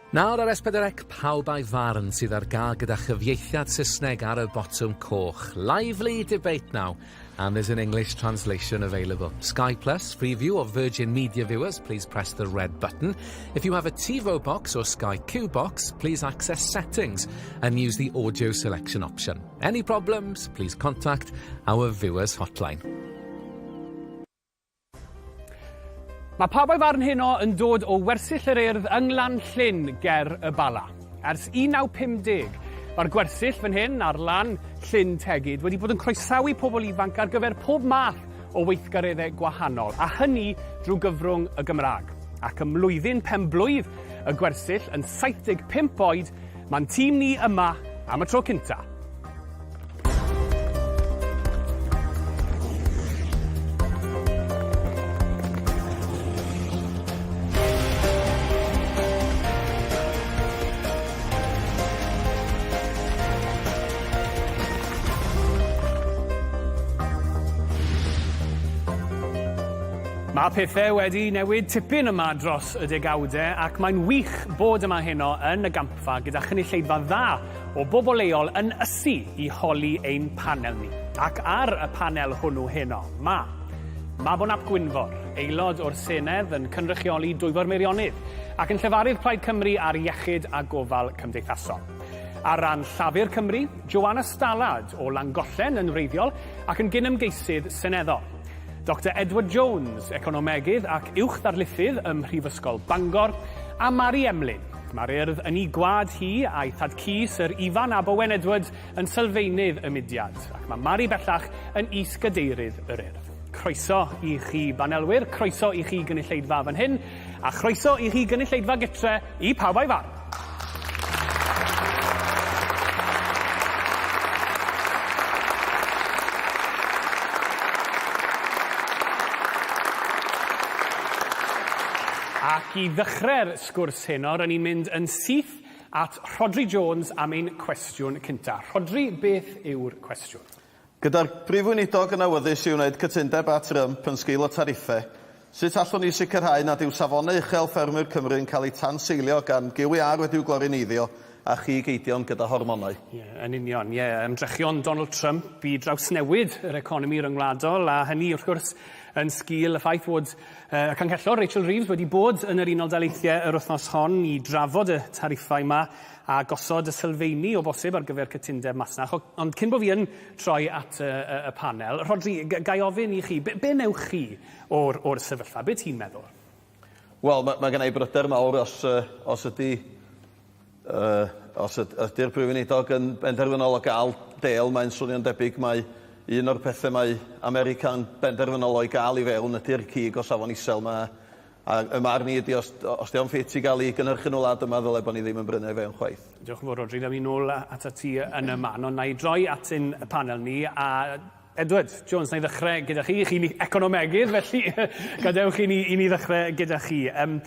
Nawr ar S4C, pawb a'i farn sydd ar gael gyda chyfieithiad Saesneg ar y botwm coch. Lively debate now, and there's an English translation available. Sky Plus, Freeview or Virgin Media viewers, please press the red button. If you have a TiVo box or Sky Q box, please access settings and use the audio selection option. Any problems, please contact our viewers hotline. Mae pawb o'i farn heno yn dod o Wersyll yr Urdd yng Nglan-llyn ger y Bala. Ers 1950, mae'r gwersyll fan hyn ar lan Llyn Tegid wedi bod yn croesawu pobl ifanc ar gyfer pob math o weithgareddau gwahanol, a hynny drwy gyfrwng y Gymraeg. Ac ym mlwyddyn pen-blwydd y gwersyll yn 75 oed, Mae'n tîm ni yma am y tro cynta. Mae pethau wedi newid tipyn yma dros y degawdau ac mae'n wych bod yma heno yn y gampfa gyda chynulleidfa dda o bobl leol yn ysu i holi ein panel ni. Ac ar y panel hwnnw heno, mae Mabon ap Gwynfor, aelod o'r Senedd yn cynrychioli Dwyfor Meirionnydd ac yn llefarydd Plaid Cymru ar iechyd a gofal cymdeithasol. Ar ran Llafur Cymru, Joanna Stallard o Langollen yn wreiddiol ac yn gyn-ymgeisydd seneddol. Doctor Edward Jones, economegydd ac uwch-ddarlithydd ym Mhrifysgol Bangor, a Mari Emlyn. Mae'r Urdd yn ei gwlad hi a'i thad-cu Syr Ifan ab Owen Edwards yn sylfaenydd y mudiad, ac mae Mari bellach yn is-gadeirydd yr Urdd. Croeso i chi banelwyr, croeso i chi gynulleidfa fan hyn, a chroeso i chi gynulleidfa gytre i Pawb a'i Farn. Ac i ddechrau'r sgwrs heno, rŷn ni'n mynd yn syth at Rhodri Jones am ein cwestiwn cynta. Rhodri, beth yw'r cwestiwn? Gyda'r Prif Weinidog yn awyddus i wneud cytundeb â Trump yn sgil y tariffau, sut allwn ni sicrhau nad yw safonau uchel ffermwyr Cymru yn cael eu tanseilio gan GWR wedi'u glorineiddio a chig eidion gyda hormonau? Ie, yn union, ie. Ymdrechion Donald Trump i drawsnewid yr economi ryngwladol, a hynny, wrth gwrs, yn sgil y ffaith fod y Canghellor Rachel Reeves wedi bod yn yr Unol Daleithiau yr wythnos hon i drafod y tariffau 'ma a gosod y sylfeini o bosib ar gyfer cytundeb masnach. Ond cyn bo fi yn troi at y, y, y panel, Rhodri, ga i ofyn i chi, be, be newch chi o'r, or sefyllfa? Be ti'n meddwl? Wel, mae, mae gen i bryder mawr os, uh, os ydy uh, os ydy'r Prif Weinidog yn benderfynol o gael del, mae'n swnio'n debyg mae un o'r pethau mae America'n benderfynol o'i gael i fewn ydy'r cig o safon isel. Mae A 'y marn i ydi os os 'di o'm ffit i ga'l 'i gynhyrchu yn y wlad yma ddyle bo' ni ddim yn brynu o'i fewn chwaith. Diolch yn fawr Rhodri, nawn ni nôl atat ti yn y man, ond na i droi at ein panel ni a Edward Jones, na i ddechrau gyda chi, chi'n economegydd felly gadewch i ni, i ni ddechrau gyda chi. Um,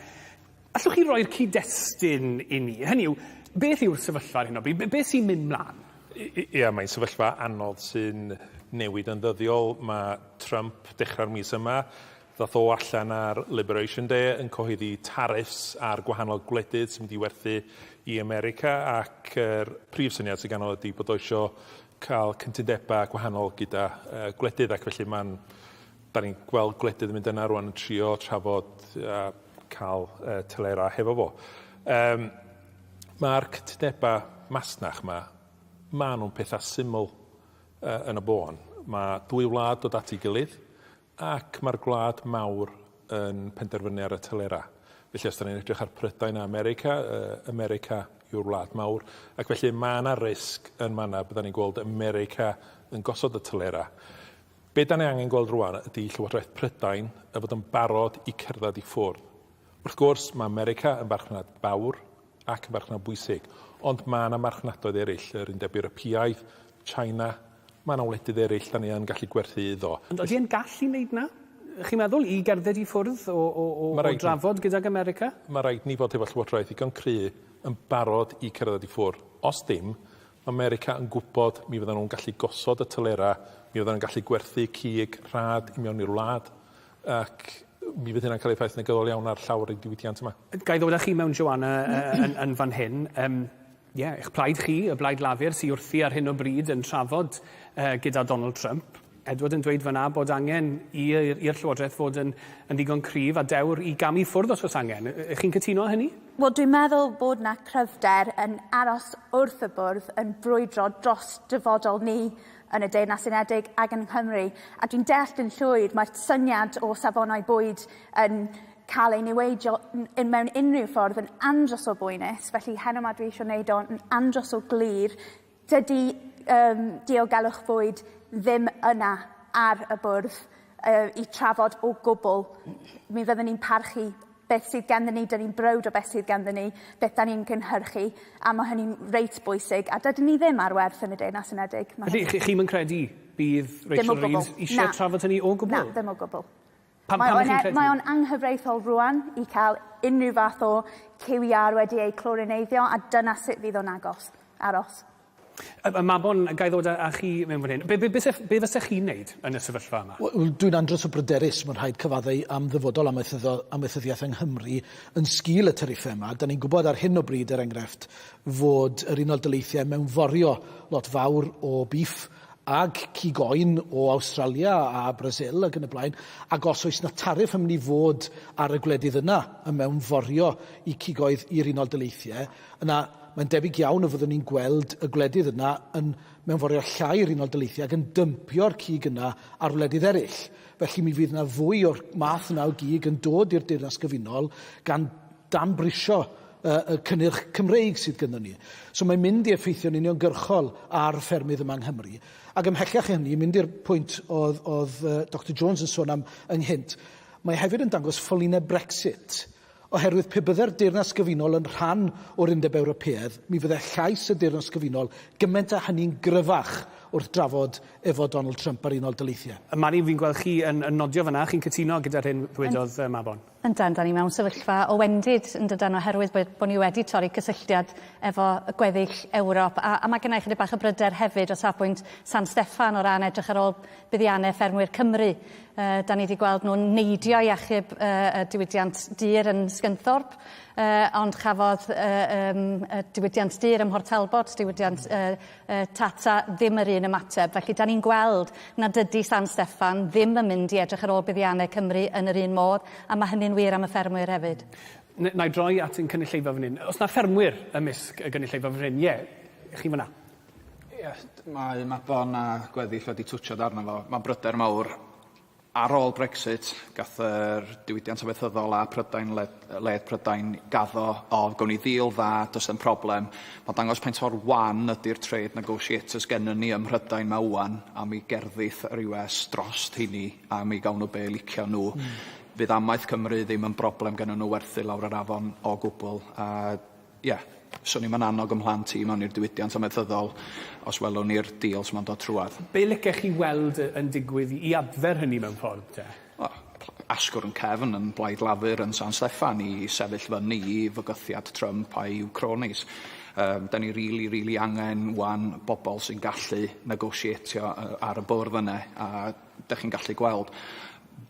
allwch chi roi'r cyd-destun i ni? Hynny yw, beth yw'r sefyllfa ar hyn o bryd? Beth sy'n mynd mlaen? Ie, mae'n sefyllfa anodd sy'n newid yn ddyddiol. Mae Trump dechrau'r mis yma Ddath o allan ar Liberation Day yn cyhoeddi tariffs ar gwahanol gwledydd sy'n mynd i werthu i America ac yr prif syniad sydd ganddo ydy bod o isio cael cytundebau gwahanol gyda uh, gwledydd ac felly mae'n da ni'n gweld gwledydd yn mynd yna rwan yn trio trafod a cael uh, telerau hefo fo. Um, Mae'r cytundebau masnach yma, maen nhw'n pethau syml uh, yn y bôn. Mae dwy wlad dod at ei gilydd, Ac mae'r gwlad mawr yn penderfynu ar y telerau. Felly os da ni'n edrych ar Prydain a America, uh, America yw'r wlad mawr, ac felly mae yna risg yn manna bydda ni'n gweld America yn gosod y telerau. Be da ni angen gweld rwan ydy Llywodraeth Prydain y fod yn barod i cerdded i ffwrdd. Wrth gwrs, mae America yn farchnad fawr, ac yn farchnad bwysig. Ond mae yna marchnadoedd eraill, yr Undeb Ewropeaidd, China, mae yna wledydd eraill da ni yn gallu gwerthu iddo. Ond ydy e'n gallu wneud 'na, chi'n meddwl, i gerdded i ffwrdd o, o, o, o drafod gydag America? Mae rhaid ni fod efo llywodraeth ddigon cry yn barod i cerdded i ffwrdd. Os dim, mae America yn gwybod mi fyddan nhw'n gallu gosod y telerau, mi fyddan nhw'n gallu gwerthu cig rhad i mewn i'r wlad, ac Mi fydd hynna'n cael effaith negyddol iawn ar llawer o'r diwydiant yma. Ga i ddod â chi mewn, Joanna, yn, yn fan hyn? Um, yeah, eich plaid chi, y Blaid Lafur, sy'n wrthi ar hyn o bryd yn trafod gyda Donald Trump. Edward yn dweud fan'na bod angen i'r Llywodraeth fod yn, yn ddigon cryf a dewr i gamu ffwrdd os oes angen. Ych chi'n cytuno â hynny? Wel, dwi'n meddwl bod 'na cryfder yn aros wrth y bwrdd yn brwydro dros dyfodol ni yn y Deyrnas Unedig ac yn Nghymru. A dwi'n deallt yn llwyr, mae'r syniad o safonau bwyd yn cael ei niweidio mewn unrhyw ffordd yn andros o boenus, felly heno 'ma dwi eisiau gwneud o'n andros o glir. Dydy um, diogelwch bwyd ddim yna ar y bwrdd uh, i trafod o gwbl. Mi fyddwn ni'n parchu beth sydd ganddyn ni, dyn ni'n browd o beth sydd ganddyn ni, beth da ni'n cynhyrchu, a mae hynny'n reit bwysig, a dydyn ni ddim ar werth yn y Deyrnas Unedig. Felly, chi, chi'm yn credu bydd Rachel Reeves eisiau trafod hynny o gwbl? Na, ddim o gwbl. Pam, pam ych chi'n credu? Mae o'n anghyfreithiol rwan i cael unrhyw fath o cyw iâr wedi ei clorineiddio, a dyna sut fydd o'n agos, aros. Mabon, ga i ddod â, â chi mewn fan hyn. Be, be, be, be fysech chi'n neud yn y sefyllfa yma? Wel, dwi'n andros o bryderus, mae'n rhaid cyfaddau am ddyfodol amaethyddiaeth yng Nghymru yn sgil y tariffau yma. Da ni'n gwybod ar hyn o bryd, er enghraifft, fod yr Unol Daleithiau mewnforio lot fawr o bîff ag cig oen o Awstralia a Brasil ac yn y blaen, ac os oes 'na tariff yn mynd i fod ar y gwledydd yna yn mewnforio i cigoedd i'r Unol Daleithiau, yna mae'n debyg iawn y fyddwn ni'n gweld y gwledydd yna yn mewnforio llai i'r Unol Daleithiau ac yn dympio'r cig yna ar wledydd eraill. Felly mi fydd 'na fwy o'r math yna o gig yn dod i'r Deyrnas Gyfunol gan danbrisio y cynnyrch Cymreig sydd gynnon ni. So mae'n mynd i effeithio'n uniongyrchol ar ffermydd yma yng Nghymru. Ac ymhellach i hynny, mynd i'r pwynt oedd, oedd Doctor Jones yn sôn am ynghynt, mae hefyd yn dangos ffolineb Brexit, oherwydd pe bydde'r Deyrnas Gyfunol yn rhan o'r Undeb Ewropeaidd, mi fydde llais y Deyrnas Gyfunol gymaint â hynny'n gryfach wrth drafod efo Donald Trump a'r Unol Daleithiau. Mari, fi'n gweld chi yn, yn nodio fan'na, chi'n cytuno gyda'r hyn ddwedodd Mabon? Yndan, 'dan ni mewn sefyllfa o wendid yn dydan oherwydd bod bo' ni wedi torri cysylltiad efo y gweddill Ewrop a a ma' gynna i chydig bach o bryder hefyd o safbwynt San Steffan o ran edrych ar ôl buddianne ffermwyr Cymru. Yy 'dan ni 'di gweld nw'n neidio i achub yy y diwydiant dur yn Scunthorpe yy ond chafodd yy yym y diwydiant dur ym Mhort Talbot, diwydiant yy Tata ddim yr un ymateb. Felly, da ni'n gweld nad ydy San Steffan ddim yn mynd i edrych ar ôl buddiannau Cymru yn yr un modd, a mae hynny'n wir am y ffermwyr hefyd. Na i droi at ein cynulleidfa fan hyn. Oes 'na ffermwyr ymysg y gynulleidfa fan hyn? Ie, chi fan'na. Ie, mae Mabon a gweddill wedi twtsiad arno fo. Mae'n bryder mawr. Ar ôl Brexit, gath yr diwydiant amaethyddol a Prydain led, led Prydain gaddo, o, gawn ni ddeal dda, does dim problem. Mae'n dangos peint o'r wan ydy'r trade negotiators gennym ni ym Mhrydain ma ŵan, a mi gerddith yr US drost heini, a mi gawn nhw be licio nhw. Fydd amaeth Cymru ddim yn broblem gennyn nhw werthu lawr yr afon o gwbl, a Ie, swn i'm yn annog 'y mhlant i mewn i'r diwydiant amaethyddol os welwn ni'r deals 'ma'n dod trwadd. Be licech chi weld yn digwydd i adfer hynny mewn ffordd te? O, asgwrn cefn yn Blaid Lafur yn San Steffan i sefyll fyny i fygythiad Trump a'i cronies. Um, da ni rili, really, rili really angen wan bobl sy'n gallu negotiatio ar y bwrdd yna, a da chi'n gallu gweld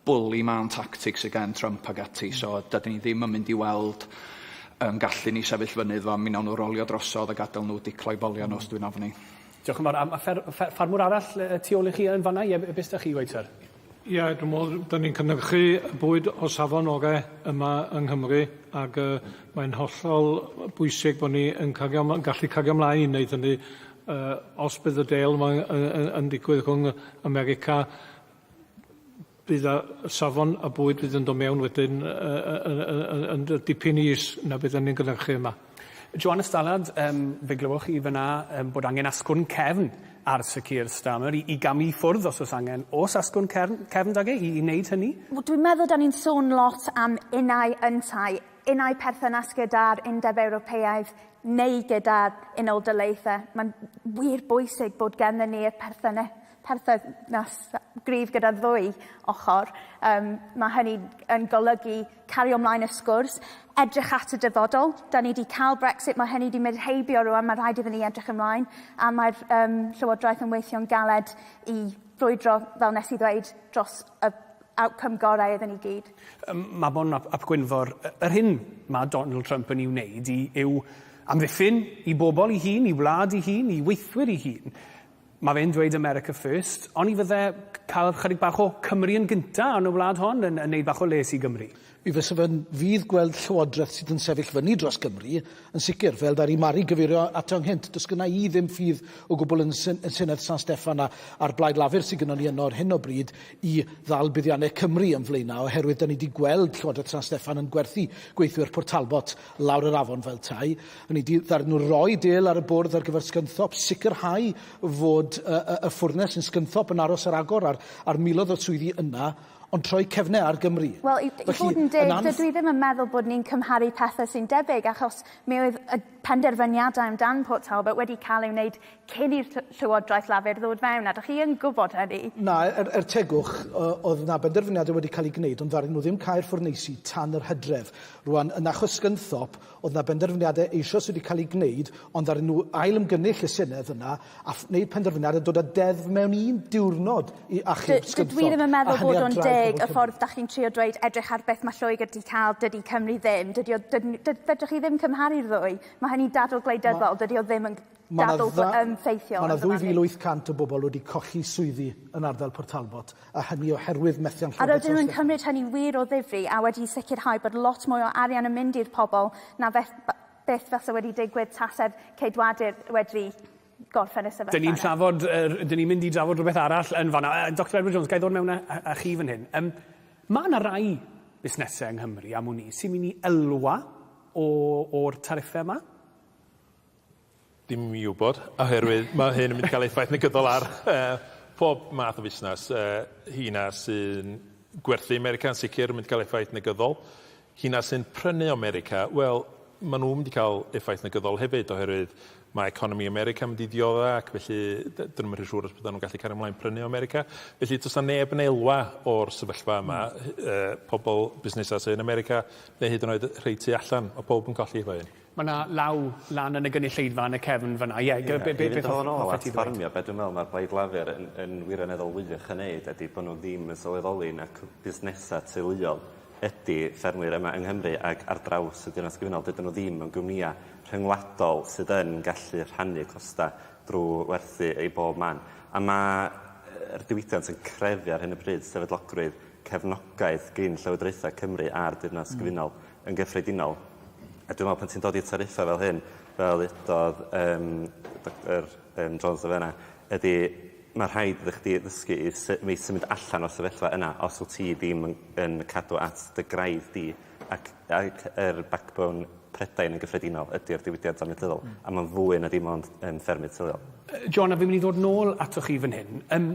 bully man tactics sy gen Trump ag ati, so dydyn ni ddim yn mynd i weld yn gallu ni sefyll fyny iddo fo, mi nawn nhw rolio drosodd a gadael nhw diclo i boliau nhw os dwi'n ofni. Diolch yn fawr. A ma' ffer- ffer- ffarmwr arall y tu ôl i chi yn fan'na? Ie, be' s'da chi i weud syr? Ie, dwi'n meddwl 'dan ni'n cynhyrchu bwyd o safon ore yma yng Nghymru ag yy mae'n hollol bwysig bod ni yn cario yn gallu cario mlaen i wneud hynny yy os bydd y dêl yma yn yn yn digwydd rhwng America bydd y safon y bwyd fydd yn dod mewn wedyn yn dipyn is na beth ni'n gynhyrchu yma. Joanna Stallard, um, fe glywch chi fyna um, bod angen asgwrn cefn ar Sir Keir Starmer i, i gamu i ffwrdd os oes angen. Oes asgwrn cefn, cefn dag e i, i wneud hynny? Wel, dwi'n meddwl da ni'n sôn lot am unau yntau, unau perthynas gyda'r Undeb Ewropeaidd neu gyda'r Unol Daleithiau. Mae'n wir bwysig bod gennym ni y perthynas perthynas gryf gyda'r ddwy ochr. Um, mae hynny yn golygu cario ymlaen y sgwrs, edrych at y dyfodol. Da ni wedi cael Brexit, mae hynny wedi mynd heibio rwan, mae rhaid iddyn ni edrych ymlaen, a mae'r um, Llywodraeth yn weithio'n galed i frwydro, fel nes i ddweud, dros y outcome gorau iddyn ni gyd. Mabon ap, ap Gwynfor, yr hyn mae Donald Trump yn ei wneud i, yw amddiffyn i bobl i hun, i wlad i hun, i weithwyr i hun. Mae fe'n dweud America First, ond i fydde cael chydig bach o Cymru yn gynta yn y wlad hon yn, yn neud bach o les i Gymru. Mi fysa fe'n fudd gweld llywodraeth sydd yn sefyll fyny dros Gymru, yn sicr, fel ddaru Mari gyfeirio ato ynghynt. Does gynna i ddim ffydd o gwbl yn, yn Senedd San Steffan a, a'r Blaid Lafur sydd gynnon ni yno ar hyn o bryd i ddal buddiannau Cymru yn flaenau, oherwydd da ni wedi gweld Llywodraeth San Steffan yn gwerthu gweithwyr Port Talbot lawr yr afon fel tai. Hynny ydi, ddaru nhw roi dêl ar y bwrdd ar gyfer Scunthorpe, sicrhau fod y, y, y ffwrnes yn Scunthorpe yn aros ar agor a'r, a'r miloedd o swyddi yna, ond troi cefnau ar Gymru. Wel, i, i fod yn deg, dydw i ddim yn meddwl bod ni'n cymharu pethau sy'n debyg, achos mi oedd y penderfyniadau amdan Port Talbot wedi cael ei wneud cyn i'r Llywodraeth Lafur ddod fewn, a dych chi yn gwybod hynny. Na, er, er tegwch, oedd na benderfyniadau wedi cael eu gwneud, ond ddaru nhw ddim cau'r ffwrneisi tan yr hydref. Rwan, yn achos Scunthorpe, oedd na benderfyniadau eisoes wedi cael eu gwneud, ond ddaru nhw ail-ymgynnull y Senedd yna a wneud penderfyniad a dod â deddf mewn un diwrnod i achub Scunthorpe. Dwi ddim yn meddwl bod o'n deg y ffordd da chi'n trio dweud edrych ar beth mae Lloegr wedi cael, dydy Cymru ddim. Dydy o, fedrwch chi ddim cymharu'r ddwy. Mae hynny'n dadl gwleidyddol, dydy o ddim yn dadl ffeithiol. Mae yna 2,800 o bobl wedi colli swyddi yn ardal Port Talbot, a hynny oherwydd methiant Llywodraeth San Steffan. A rydyn nhw'n cymryd hynny wir o ddifri a wedi sicrhau bod lot mwy o arian yn mynd i'r pobl na beth, beth fasa wedi digwydd tase'r Ceidwadyr wedi gorffen y sefyllfa. Dyn ni'n trafod, dyn ni'n mynd i drafod rhywbeth arall yn fanna. Dr Edward Jones, ga i ddod mewn â, â chi fan hyn? Um, mae yna rai busnesau yng Nghymru am wn i sy'n mynd i elwa o'r tariffau yma? Dim i mi wybod, oherwydd mae hyn yn mynd i cael effaith negyddol ar uh, pob math o fusnes. Uh, hina sy'n gwerthu America yn sicr yn mynd i cael effaith negyddol. Hina sy'n prynu America, wel, maen nhw'n mynd i cael effaith negyddol hefyd, oherwydd mae economi America yn mynd i ddiodda ac felly dyn nhw'n rhy siŵr os byddan nhw'n gallu cario ymlaen prynu o America. Felly does 'na neb yn elwa o'r sefyllfa yma, uh, pobl busnesau sydd yn America neu hyd yn oed rhei tu allan, mae pob yn colli efo hyn. Mae 'na law lan yn y gynulleidfa yn y cefn fan'na. Ie, be, be, beth hoffet ti ddweud? Ffarmio, be dwi'n meddwl mae'r Blaid Lafur yn, yn wirioneddol wych yn neud ydy bod nhw ddim yn sylweddoli na busnesau teuluol ydy ffermwyr yma yng Nghymru ac ar draws y Deyrnas Gyfunol. Dydyn nhw ddim yn gwmnïau rhyngwladol sydd yn gallu rhannu costau drwy werthu i bob man. A mae'r diwydiant yn crefu ar hyn o bryd sefydlogrwydd cefnogaeth gin Llywodraethau Cymru a'r Deyrnas Gyfunol yn gyffredinol. A dwi'n meddwl pan ti'n dod i'r tariffau fel hyn, fel ddudodd um, Dr um, Jones o fan'na, ydy mae rhaid iddo chdi ddysgu i sy- i symud allan o'r sefyllfa yna os wyt ti ddim yn, yn cadw at dy graidd di ac, ac yr backbone Prydain yn gyffredinol ydy'r diwydiant amaethyddol mm. a mae'n fwy na dim ond um, ffermydd teuluol. John, a fi'n mynd i ddod nôl atoch chi fan hyn. Um,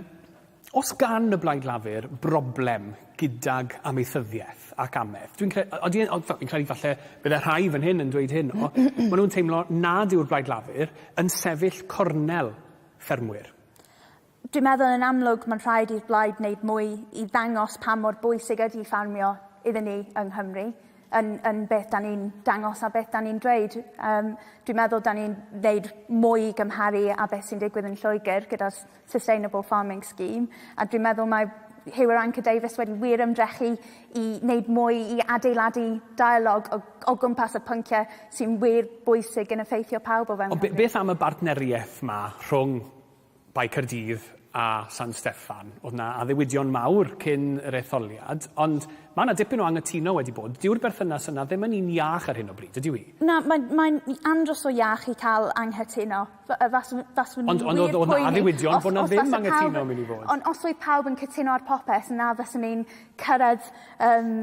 Os gan y Blaid Lafur broblem gydag amaethyddiaeth ac amaeth, dwi'n cre- odi, fi'n credu falle bydde rhai fan hyn yn dweud hyn o, maen nhw'n teimlo nad yw'r Blaid Lafur yn sefyll cornel ffermwyr. Dwi'n meddwl yn amlwg mae'n rhaid i'r Blaid wneud mwy i ddangos pa mor bwysig ydy ffarmio iddyn ni yng Nghymru yn, yn beth da ni'n dangos a beth da ni'n dweud. Um, dwi'n meddwl da ni'n wneud mwy i gymharu â beth sy'n digwydd yn Lloegr gyda'r Sustainable Farming Scheme, a dwi'n meddwl mae Huw Irranca-Davies wedi wir ymdrechu i wneud mwy i adeiladu dialog o, o gwmpas y pynciau sy'n wir bwysig yn effeithio pawb o fewn Ond beth am y bartneriaeth ma rhwng Bae Caerdydd a San Steffan? Oedd 'na addewidion mawr cyn yr etholiad, ond mae 'na dipyn o anghytuno wedi bod. Dyw'r berthynas yna ddim yn un iach ar hyn o bryd, ydyw hi? Na, mae'n mae andros o iach i cael anghytuno. Faswn, faswn ond, ond oedd 'na addewidion bod 'na ddim anghytuno yn mynd i fod. Ond os oedd pawb yn cytuno ar popeth, na fyswn ni'n cyrraedd um,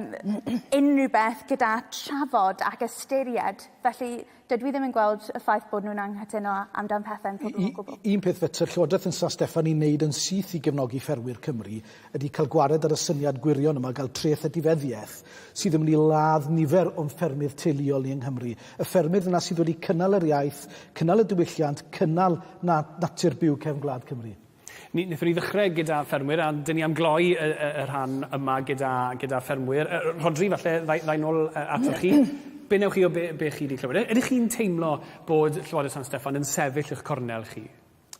unrhyw beth gyda trafod ac ystyried. Felly, Dydw i ddim yn gweld y ffaith bod nhw'n anghytuno amdan pethau yn problem o gwbl. Un peth fetr Llywodraeth yn San Steffan i wneud yn syth i gefnogi ffermwyr Cymru ydy cael gwared ar y syniad gwirion yma gael treth etifeddiaeth sydd yn mynd i ladd nifer o'n ffermydd teuluol ni yng Nghymru. Y ffermydd yna sydd wedi cynnal yr iaith, cynnal y diwylliant, cynnal na natur byw cefn gwlad Cymru. Ni, wnaethon ni ddechrau gyda ffermwyr a dyn ni am gloi y, y, y rhan yma gyda, gyda ffermwyr. Rhodri, falle, ddau, ddau nôl atoch chi. Be newch chi o be, be chi wedi clywed? Ydych chi'n teimlo bod Llywodraeth San Steffan yn sefyll eich cornel chi?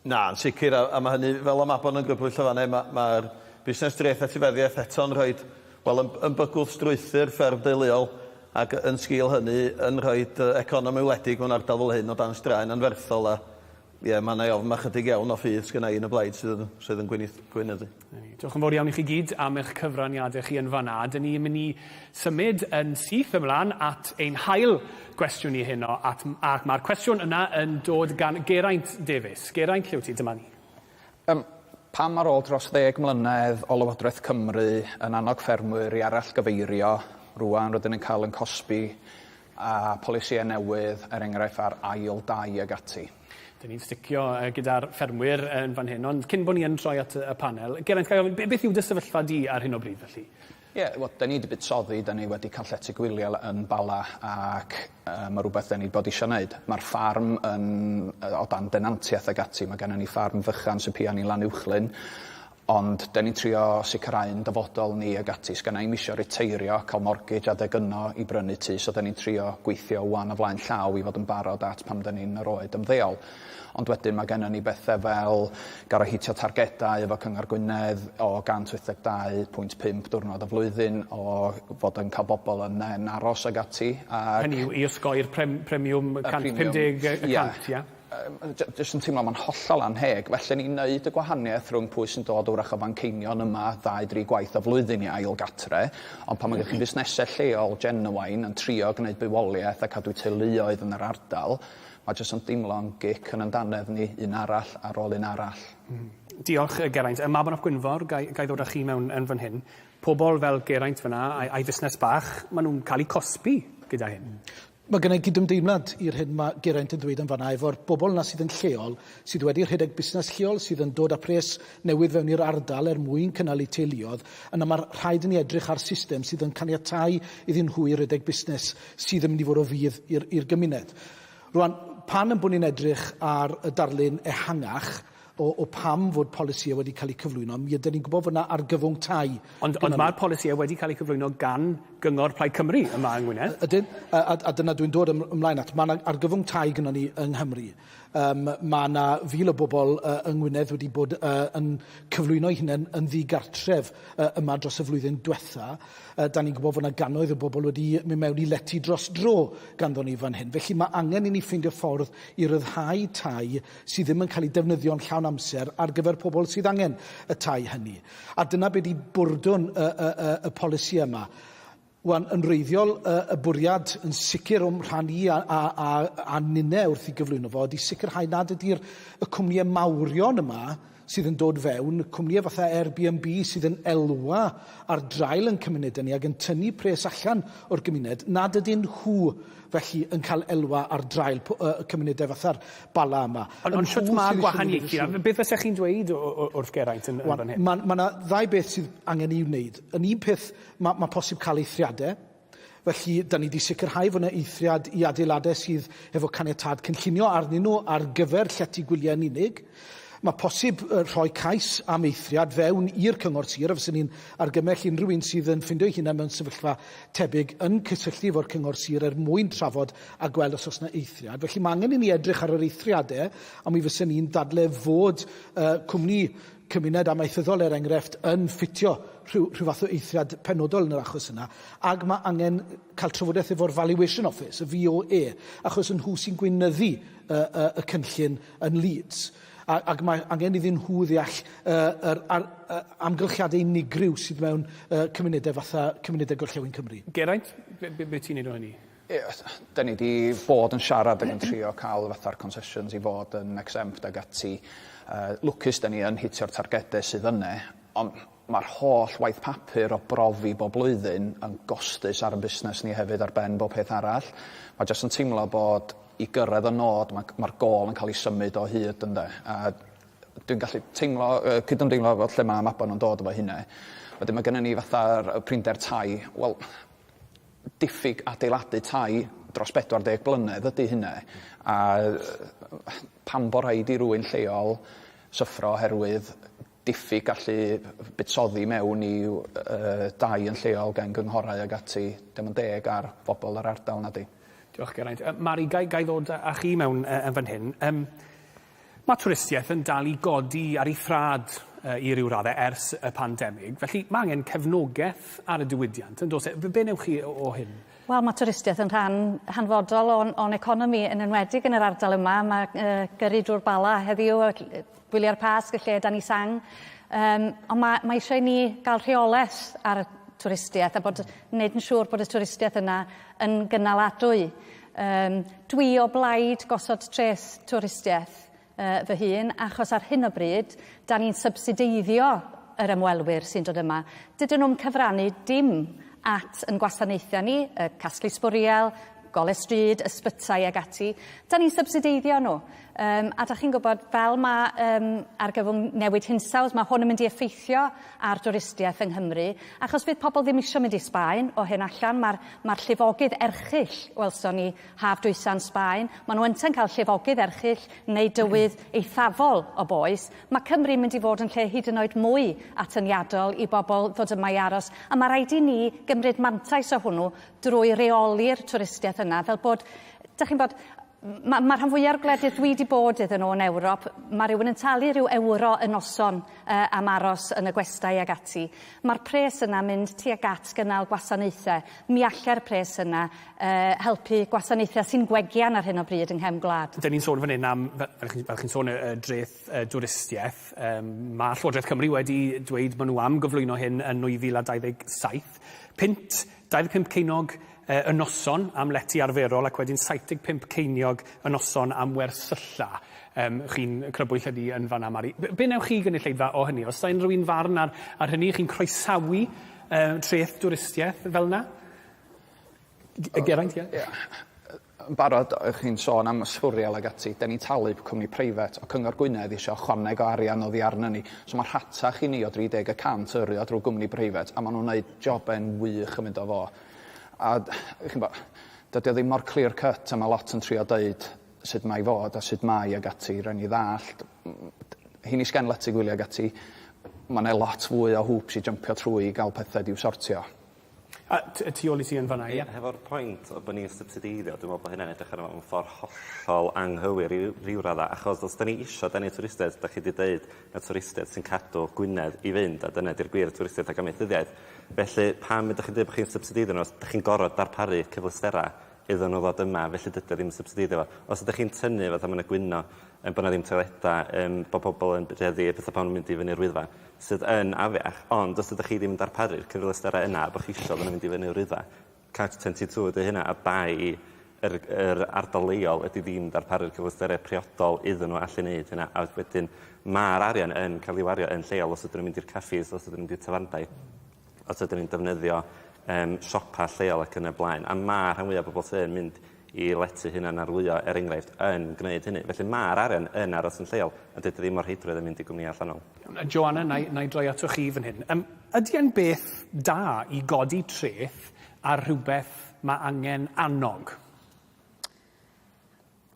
Na, yn sicr, a, a mae hynny, fel y Mabon yn grybwyll o fan'na, mae'r ma busnes treth etifeddiaeth eto'n rhoi, wel, yn, yn bygwth strwythur fferm deuluol ac yn sgil hynny yn rhoi economi wledig mewn ardal fel hyn o dan straen anferthol a Ie, ma' 'na i ofn ma' chydig iawn o ffydd sgynna i yn y blaid sydd yn sydd yn gweinith- gweinyddu. 'Na ni. Diolch yn fawr iawn i chi gyd am eich cyfraniadau chi yn fan'na. Dyn ni'n mynd i symud yn syth ymlaen at ein hail gwestiwn ni heno, at, ac mae'r cwestiwn yna yn dod gan Geraint Davies. Geraint, lle wyt ti? Dyma ni. Um, pam ar ôl dros ddeg mlynedd o Lywodraeth Cymru yn annog ffermwyr i arallgyfeirio, rŵan rydyn yn cael yn cosbi a polisïau newydd, er enghraifft ar ail dai ag ati. Dyn ni'n sticio gyda'r ffermwyr yn fan hyn, ond cyn bod ni yn troi at y panel, Geraint, ga i ofyn, beth yw dy sefyllfa di ar hyn o bryd felly? Ie, yeah, wel, da ni wedi buddsoddi, da ni wedi cael llety gwyliau yn Bala ac uh, mae rhywbeth da ni bod eisiau gwneud. Mae'r ffarm yn, o dan denantiaeth ag ati, mae gennym ni ffarm fychan sy'n pian i Lanuwchllyn, Ond 'den ni'n trio sicrhau'n dyfodol ni ag ati. Sgenna i'm isio riteirio, ca'l mortgage adeg yno i brynu tŷ, so 'den ni'n trio gweithio ŵan o flaen llaw i fod yn barod at pan 'den ni'n yr oed ymddeol. Ond wedyn ma' gennon ni bethe fel gor'o' hitio targedau efo Cyngor Gwynedd o 182.5 diwrnod y flwyddyn o fod yn ca'l bobol yn yn aros ag ati ag... Hynny yw i osgoi'r prem- premiwm 150 y cant, ie? Jyst yn teimlo mae'n hollol annheg. Felly ni'n neud y gwahaniaeth rhwng pwy sy'n dod wrach o Fanceinion yma ddau dri gwaith y flwyddyn i ail gatre, ond pan mae gennych chi fusnesau lleol genuine yn trio gwneud bywoliaeth a cadw teuluoedd yn yr ardal, mae jyst yn deimlo'n gic yn 'yn dannedd ni, un arall ar ôl un arall. Mm. Diolch Geraint. Mabon ap Gwynfor, ga i, ga i ddod â chi mewn yn fan hyn. Pobl fel Geraint fyna, a'i, a'i fusnes bach, maen nhw'n cael eu cosbi gyda hyn. Mae gen i gydymdeimlad i'r hyn mae Geraint yn ddweud yn fanna efo'r bobl yna sydd yn lleol, sydd wedi rhedeg busnes lleol, sydd yn dod â pres newydd fewn i'r ardal er mwyn cynnal eu teuluoedd, yna mae rhaid i ni edrych ar system sydd yn caniatáu iddyn nhw i redeg busnes sydd yn mynd i fod o fudd i'r gymuned. Rwan, pan yn bod ni'n edrych ar y darlun ehangach, o, o pam fod polisïau wedi cael eu cyflwyno. Mi ydyn ni'n gwybod fod yna argyfwng tai. Ond, ond mae'r polisïau wedi cael eu cyflwyno gan Gyngor Plaid Cymru yma yng Ngwynedd. Ydyn, a, a, a dyna dwi'n dod ymlaen at. Mae yna argyfwng tai gyda ni yng Nghymru. Um, mae yna fil o bobl uh, yng Ngwynedd wedi bod uh, yn cyflwyno eu hunain yn ddigartref uh, yma dros y flwyddyn diwetha. Uh, da ni'n gwybod fod yna gannoedd o bobl wedi mynd mewn i lety dros dro ganddo ni fan hyn. Felly mae angen i ni ffeindio ffordd i ryddhau tai sydd ddim yn cael eu defnyddio'n llawn amser ar gyfer pobl sydd angen y tai hynny. A dyna be di bwrdwn y, y, y, y polisi yma. Wan, yn wreiddiol, y, y bwriad yn sicr o'm rhan i a, a, a, a ninne wrth i gyflwyno fo, ydy sicrhau nad ydy'r y cwmnïau mawrion yma sydd yn dod fewn, cwmnïau fatha Airbnb sydd yn elwa ar draul yn cymunedau ni ac yn tynnu pres allan o'r gymuned, nad ydyn nhw felly yn cael elwa ar draul y cymunedau fatha'r Bala yma. Ond, ond shwt mae gwahaniaethu? Beth fysech chi'n dweud wrth Geraint yn, yn fan hyn? Mae ma 'na ddau beth sydd angen ei wneud. Yn un peth, mae ma posib cael eithriadau. Felly, da ni wedi sicrhau fod yna eithriad i adeiladau sydd efo caniatâd cynllunio arnyn nhw ar gyfer llety gwyliau yn unig. Mae posib rhoi cais am eithriad fewn i'r Cyngor Sir, a fyswn i'n argymell unrhyw un sydd yn ffindio ei hunan mewn sefyllfa tebyg yn cysylltu efo'r Cyngor Sir er mwyn trafod a gweld os oes yna eithriad. Felly mae angen i ni edrych ar yr eithriadau, a mi fyswn i'n dadle fod uh, cwmni cymuned amaethyddol, er enghraifft, yn ffitio rhyw, rhyw fath o eithriad penodol yn yr achos yna, ac mae angen cael trafodaeth efo'r Valuation Office, y VOA, achos yn nhw sy'n gweinyddu y, y, y cynllun yn Leeds. A, ac mae angen iddyn nhw ddeall uh, yr ar, uh, amgylchiadau unigryw sydd mewn uh, cymunedau fatha cymunedau Gorllewin Cymru. Geraint, be, be, be ti'n neud o hynny? Ie, da ni 'di bod yn siarad ac yn trio cael fatha'r concessions i fod yn exempt ag ati. Uh, lwcus da ni yn hitio'r targedau sydd yne, ond mae'r holl waith papur o brofi bob blwyddyn yn gostus ar y busnes ni hefyd ar ben bob peth arall. Mae jyst yn teimlo bod i gyrraedd y nod mae'r ma gôl yn cael ei symud o hyd ynde. A dwi'n gallu teimlo, uh, cydymdeimlo efo lle mae Mabon yn dod efo hynna. Wedyn mae gennym ni fatha'r prinder tai. Wel, diffyg adeiladu tai dros 40 blynedd ydy hynna. A pam bo rhaid i rywun lleol syffro oherwydd diffyg gallu buddsoddi mewn i uh, dai yn lleol gan gynghorau ag ati, dim yn deg ar bobl yr ardal na di. Diolch Geraint. Uh, Mari, gai, gai ddod â chi mewn uh, yn fan hyn. Um, Mae twristiaeth yn dal i godi ar ei thrad i ryw raddau ers y pandemig. Felly mae angen cefnogaeth ar y diwydiant, yn does e? Be newch chi o hyn? Wel, mae twristiaeth yn rhan hanfodol o'n, on economi, yn enwedig yn yr ardal yma. Mae uh, gyrru drwy'r Bala heddiw, gwyliau'r Pasg, y lle da ni sang. Um, ond mae, mae eisiau i ni gael rheolaeth ar y twristiaeth a bod wneud yn siŵr bod y twristiaeth yna yn gynaladwy. Um, dwi o blaid gosod treth twristiaeth uh, fy hun, achos ar hyn o bryd, da ni'n sybsideiddio yr ymwelwyr sy'n dod yma. Dydyn nhw'n cyfrannu dim at yn gwasanaethau ni, y casglu sbwriel, golau stryd, ysbytai ag ati. Da ni'n sybsideiddio nhw. Um, a da chi'n gwybod, fel mae um, argyfwng newid hinsawdd, mae hwn yn mynd i effeithio ar dwristiaeth yng Nghymru, achos fydd pobl ddim eisiau mynd i Sbaen o hyn allan. Mae'r mae llifogydd erchyll, welson ni, haf dwytha yn Sbaen. Maen nhw ynte'n cael llifogydd erchyll neu dywydd eithafol o boeth. Mae Cymru'n mynd i fod yn lle hyd yn oed mwy atyniadol i bobl ddod yma i aros, a mae rhaid i ni gymryd mantais o hwnnw drwy reoli'r twristiaeth yna, fel bod, dych chi'n bod, Mae ma rhan fwyaf o'r gwledydd dwi wedi bod iddyn nhw yn Ewrop, mae rhywun yn talu rhyw ewro y noson uh, am aros yn y gwestai ag ati. Mae'r pres yna mynd tuag at gynnal gwasanaethau. Mi allai'r pres yna uh, helpu gwasanaethau sy'n gwegian ar hyn o bryd yng nghefn gwlad. Dyn ni'n sôn fan hyn am, fel chi'n fel chi sôn, y, y dreth uh, dwristiaeth. Um, mae Llywodraeth Cymru wedi dweud maen nhw am gyflwyno hyn yn 2027. Punt 25 ceiniog y noson am lety arferol ac wedyn 75 ceiniog y noson am wersylla. Um, chi'n crybwyll hynny yn fanna, Mari. Be, be newch chi gynulleidfa o hynny? Os da unrhyw un farn ar, ar hynny, chi'n croesawu um, treth dwristiaeth fel yna? Geraint, ie? Yeah. Yn barod, o'ch chi'n sôn am ysbwriel ag ati, 'den ni'n talu cwmni preifat o Cyngor Gwynedd isio ychwaneg o arian oddi arnon ni. So ma'n rhatach i ni o 30 y cant yrru o drw gwmni preifat a ma' nw'n neud joben wych yn mynd o fo. A chi'n bo', dydi o ddim mor clear cut a ma' lot yn trio deud sut mae i fod a sut mae ag ati, rai' ni ddallt heini sgen lety gwylia ag ati, ma' 'ne lot fwy o hoops i jympio trwy i ga'l pethe 'di'w sortio. A y tu ôl i ti yn fan'na, ie? Ie, hefo'r pwynt o bo' ni'n sybsideiddio, dwi'n me'wl bo' hynna'n edrych arno fo mewn ffor hollol anghywir i ryw radda, achos os 'dan ni isio denu twristiaid, 'dach chi 'di deud na twristiaid sy'n cadw Gwynedd i fynd, a dyna 'di'r gwir twristiaeth ac amaethyddiaeth. Felly pam ydych chi'n deud bo' chi'n sybsideiddio n'w os 'dach chi'n gor'o' darparu cyfleusterau iddyn nhw ddod yma, felly dydy o ddim yn sybsideiddio fo. Os ydych chi'n tynnu fatha ma' 'na gwyno yym bo' 'na ddim toileda yym bo' pobol yn rheddi petha pan nhw'n mynd i fyny'r Wyddfa, sydd yn afiach, ond os ydych chi ddim yn darparu'r cyfleusterau yna a bo' chi isio iddyn nhw fynd i fyny'r Wyddfa, catch 22 ydy hynna, a bai yr yr ardal leol ydy ddim darparu'r cyfleusterau priodol iddyn nhw allu neud hynna, a wedyn ma'r arian yn cael ei wario yn lleol os ydyn nhw'n mynd i'r caffis, os ydyn nhw'n mynd i'r tafarndai. os ydyn ni'n defnyddio yym siopa lleol ac yn y blaen a ma' rhan fwya o bobol sy yn mynd i lety hunan arlwyo er enghraifft yn gneud hynny. Felly ma'r arian yn aros yn lleol a dydy ddim o'r rheidrwydd yn mynd i gwmnïau allanol. Joanna, na i, na i droi atoch chi fan hyn. Um, ydy e'n beth da i godi treth ar rhywbeth mae angen annog?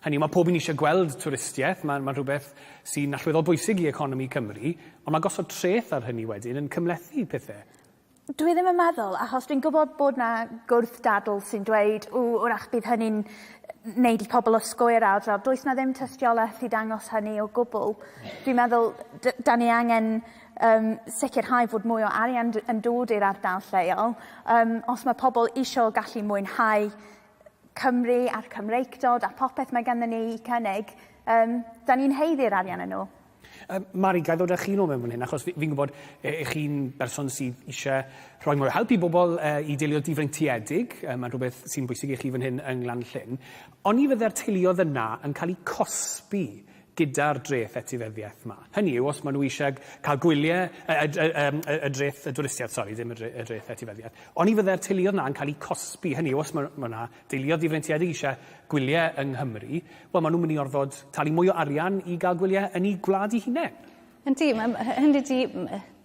Hynny yw, mae pob un eisiau gweld twristiaeth, mae'n ma rhywbeth sy'n allweddol bwysig i economi Cymru, ond mae gosod treth ar hynny wedyn yn cymhlethu pethau. Dwi ddim yn meddwl, achos dwi'n gwybod bod 'na gwrth-dadl sy'n dweud, ww, wrach bydd hynny'n wneud i pobl osgoi'r ardal. Does 'na ddim tystiolaeth i dangos hynny o gwbl. Dwi'n meddwl da ni angen um, sicrhau fod mwy o arian yn dod i'r ardal lleol. Um, os mae pobl eisiau gallu mwynhau Cymru a'r Cymreictod a popeth mae ganddyn ni i cynnig, um, da ni'n haeddu'r arian yn ôl. Um, Mari, ga i ddod â chi nôl mewn fan hyn, achos fi'n fi gwybod e, e, chi'n berson sydd eisiau rhoi mwy o help i bobl e, i deuluoedd difreintiedig, e, mae'n rhywbeth sy'n bwysig i chi fan hyn yng Nglan Llyn. Oni fydde'r teuluoedd yna yn cael eu cosbi gyda'r dreth etifeddiaeth 'ma. Hynny yw, os maen nhw eisiau cael gwyliau, y, y, y, y, y dreth y dwristiaeth, sori, ddim y, dre, y dreth etifeddiaeth, oni fydde'r teuluoedd 'na yn cael eu cosbi. Hynny yw, os mae ma 'na deuluoedd difreintiedig eisiau gwyliau yng Nghymru, wel, maen nhw'n mynd i orfod talu mwy o arian i gael gwyliau yn eu gwlad eu hunain. Yndi, hynny 'di,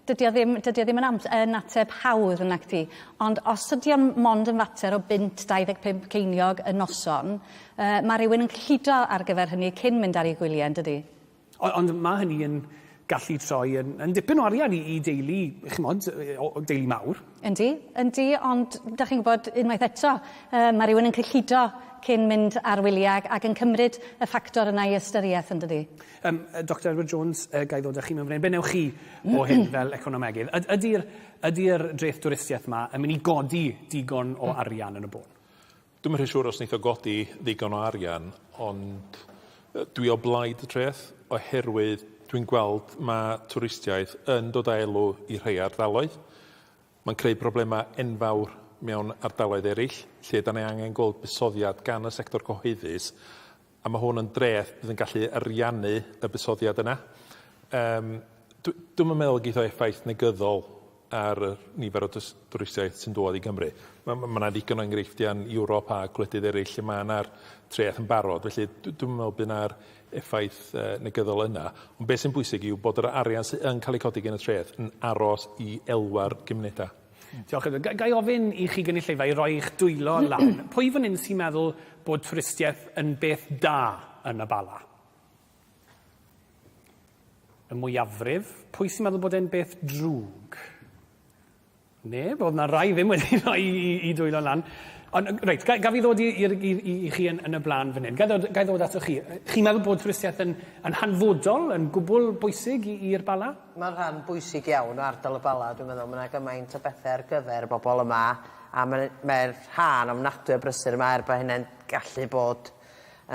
dydy o ddim, dydy o ddim yn, yn ateb hawdd yn nacdi, ond os ydy o'n mond yn fater o bunt 25 ceiniog y noson, uh, mae rhywun yn cyllido ar gyfer hynny cyn mynd ar ei gwyliau, yn dydy? Ond, ond mae hynny yn gallu troi yn, yn dipyn o arian i, i deulu, chimod, o, deulu mawr. Yndi, yndi, ond da chi'n gwybod, unwaith eto, uh, mae rhywun yn cyllido cyn mynd ar wyliau ac yn cymryd y ffactor yna i ystyriaeth, yn dydi? Um, Doctor Edward Jones, uh, ga i ddod â chi mewn fan hyn. Be newch chi o hyn fel economegydd? Ydy'r ydy dreth dwristiaeth yma yn mynd i godi digon o arian yn y bôn? Dwi'm yn rhy siŵr os neith o godi ddigon o arian, ond dwi o blaid y dreth oherwydd dwi'n gweld ma' twristiaeth yn dod â elw i rhei ardaloedd. Mae'n creu problemau enfawr mewn ardaloedd eraill lle 'dan ni angen gweld buddsoddiad gan y sector cyhoeddus a ma' hwn yn dreth bydd yn gallu ariannu y buddsoddiad yna. Yym dw- dwi'm yn meddwl geith o effaith negyddol ar y nifer o dwristiaid sy'n dŵad i Gymru. Ma' ma' ma' 'na ddigon o enghreifftia' yn Ewrop a gwledydd eryll lle ma' 'na'r treth yn barod felly dwi'm yn me'wl by' 'na'r effaith yy negyddol yna. Ond be' sy'n bwysig yw bod yr arian sy yn ca'l ei codi gen y treth yn aros i elwa'r gymuneda. Diolch Edward. Ga- gai ofyn i chi gynulleidfa i roi eich dwylo lan? Pwy fan 'yn sy'n meddwl bod twristiaeth yn beth da yn y Bala? Y mwyafrif. Pwy sy'n meddwl bod e'n beth drwg? Neb, oedd 'na rai ddim wedi rhoi 'u 'u dwylo lan. Ond reit, ga- gaf i ddod i i'r i i i chi yn yn y bla'n fan hyn? Ga i ddod ga i ddod atoch chi? Chi'n meddwl bod twristiaeth yn yn hanfodol, yn gwbl bwysig i i'r Bala? Mae'n rhan bwysig iawn o ardal y Bala, dwi'n meddwl. Mae 'na gymaint o bethe ar gyfer y bobl yma, a ma' mae'r rhan ofnadwy o brysur yma, er bo' hynna'n gallu bod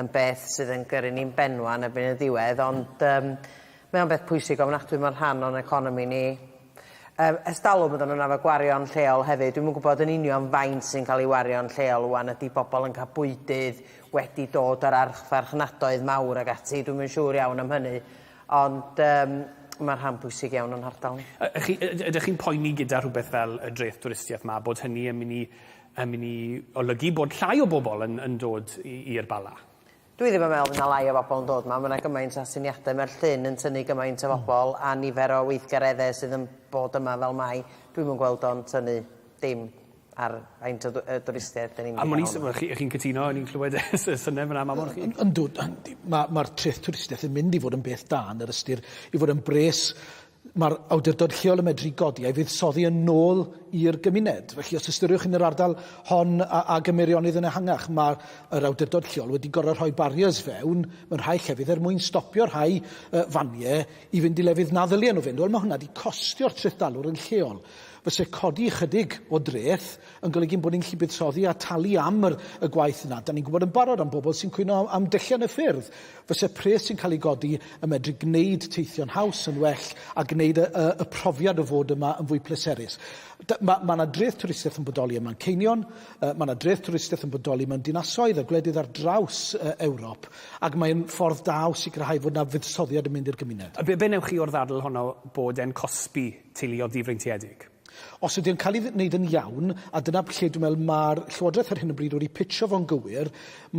yn beth sydd yn gyrru ni'n benwan erbyn y diwedd, ond yym mae o'n beth pwysig ofnadwy, mae'n rhan o'n economi ni. Yym ers talwm oedden nhw'n arfer gwario'n lleol hefyd. Dwi'm yn gwybod yn union faint sy'n cael ei wario'n lleol ŵan. Ydy bobl yn cael bwydydd wedi dod o'r archfarchnadoedd mawr ag ati? Dwi'm yn siŵr iawn am hynny. Ond yym mae'n rhan bwysig iawn o'n hardal ni. Chi, ydych chi'n poeni gyda rhywbeth fel y dreth dwristiaeth 'ma bod hynny yn mynd i yn mynd i olygu bod llai o bobl yn yn dod i'r Bala? Dwi ddim yn meddwl fy' 'na lai o bobol yn dod 'ma ma' 'na gymaint o atyniade ma'r llyn yn tynnu gymaint o bobol a nifer o weithgaredde sydd yn bod yma fel mai dwi'm yn gweld o'n tynnu dim ar faint o dw- yy dwristiaid 'dan ni'n mynd i ga'l 'ma. Chi chi'n cytuno o'n i'n clywed y sy- syne fyn 'na Mabon chi? Yndw yndi ma' ma'r treth twristiaeth yn mynd i fod yn beth da yn yr ystyr i fod yn bres Mae'r awdurdod lleol yn medru godi a'i fuddsoddi yn ôl i'r gymuned. Felly, os ystyriwch yn yr ardal hon a, ag ym Meirionnydd yn ehangach, mae yr awdurdod lleol wedi gorfod rhoi barriers fewn mewn rhai llefydd er mwyn stopio rhai uh, faniau i fynd i lefydd na ddylien nhw fynd. Wel, mae hwnna wedi costio'r trethdalwr yn lleol. Fyse codi ychydig o dreth yn golygu bod ni'n gallu buddsoddi a talu am yr, y gwaith yna. Da ni'n gwybod yn barod am bobl sy'n cwyno am, am dyllian y ffyrdd. Fyse pres sy'n cael ei godi yn medru gwneud teithio'n haws, yn well, a gwneud y, y, y profiad o fod yma yn fwy pleserus. Mae ma yna dreth twristiaeth yn bodoli ym Manceinion, uh, mae yna dreth twristiaeth yn bodoli mewn dinasoedd a gwledydd ar draws uh, Ewrop, ac mae'n ffordd da o sicrhau fod yna fuddsoddiad yn mynd i'r gymuned. A be, be newch chi o'r ddadl honno bod e'n cosbi teuluoedd difreintiedig? Os ydy o'n cael ei wneud yn iawn, a dyna lle dwi'n meddwl mae'r Llywodraeth ar hyn o bryd wedi pitio fo'n gywir,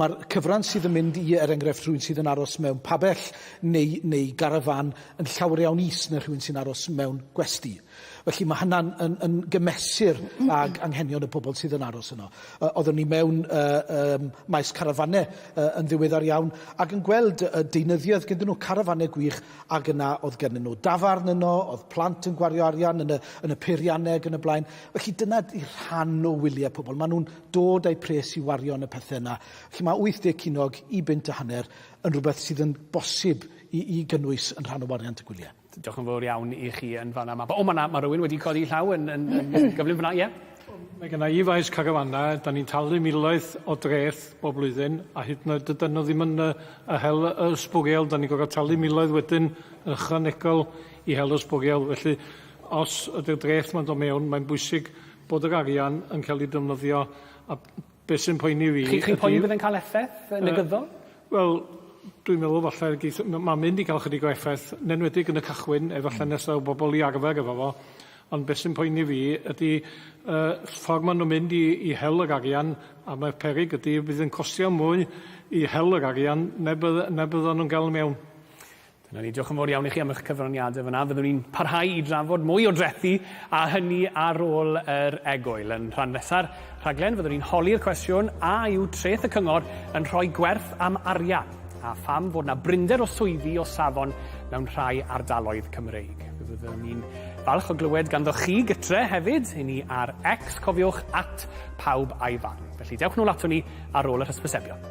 mae'r cyfran sydd yn mynd i, er enghraifft, rhywun sydd yn aros mewn pabell neu, neu garafán yn llawer iawn is na rhywun sy'n aros mewn gwesty. Felly mae hynna'n yn, yn gymesur ag anghenion y pobl sydd yn aros yno. Uh, oeddwn ni mewn uh, um, maes carafanau uh, yn ddiweddar iawn ac yn gweld uh, deunyddiau oedd gyda nhw, carafanau gwych Ac yna oedd gennyn nhw dafarn yno, oedd plant yn gwario arian yn y, yn y peirianneg yn y blaen. Felly dyna di rhan o wyliau pobl. Maen nhw'n dod â'u pres i wario yn y pethau yna. Felly mae 80 ceiniog i bunt a hanner yn rhywbeth sydd yn bosib i, i gynnwys yn rhan o wariant y gwyliau. Diolch yn fawr iawn i chi yn fanna. O, mae, ma rhywun wedi codi llaw yn, yn, yn gyflym fanna, ie? Mae genna i faes carafanau, da ni'n talu miloedd o dreth bob blwyddyn, a hyd yn oed dydyn nhw ddim yn uh, a hel y sbwriel, da ni'n gorfod talu miloedd wedyn yn ychwanegol i hel y sbwriel. Felly, os ydy'r dreth ma'n dod mewn, mae'n bwysig bod yr arian yn cael ei defnyddio a beth sy'n poeni fi... Chi'n chi poeni bydd e'n cael effaith negyddol? Wel, dwi'n meddwl falle geith... Mae'n mynd i gael chydig o effaith, yn enwedig yn y cychwyn, efallai nes daw bobl i arfer efo fo. Ond beth sy'n poeni fi ydy uh, ffordd maen nhw'n mynd i, i hel yr arian, a mae'r peryg ydy bydd yn costio mwy i hel yr arian na bydd, na byddan nhw'n gael mewn. Dyna ni, diolch yn fawr iawn i chi am eich cyfraniadau fyna. Fyddwn ni'n parhau i drafod mwy o drethi a hynny ar ôl yr egwyl. Yn rhan nesa'r rhaglen, fyddwn ni'n holi'r cwestiwn a yw treth y cyngor yn rhoi gwerth am arian a pham fod 'na brinder o swyddi o safon mewn rhai ardaloedd Cymreig. Fe fyddwn ni'n Falch o glywed ganddo chi gytre hefyd, i ni ar X, cofiwch, at pawb a'i farn. Felly dewch nôl ato ni ar ôl yr hysbysebion.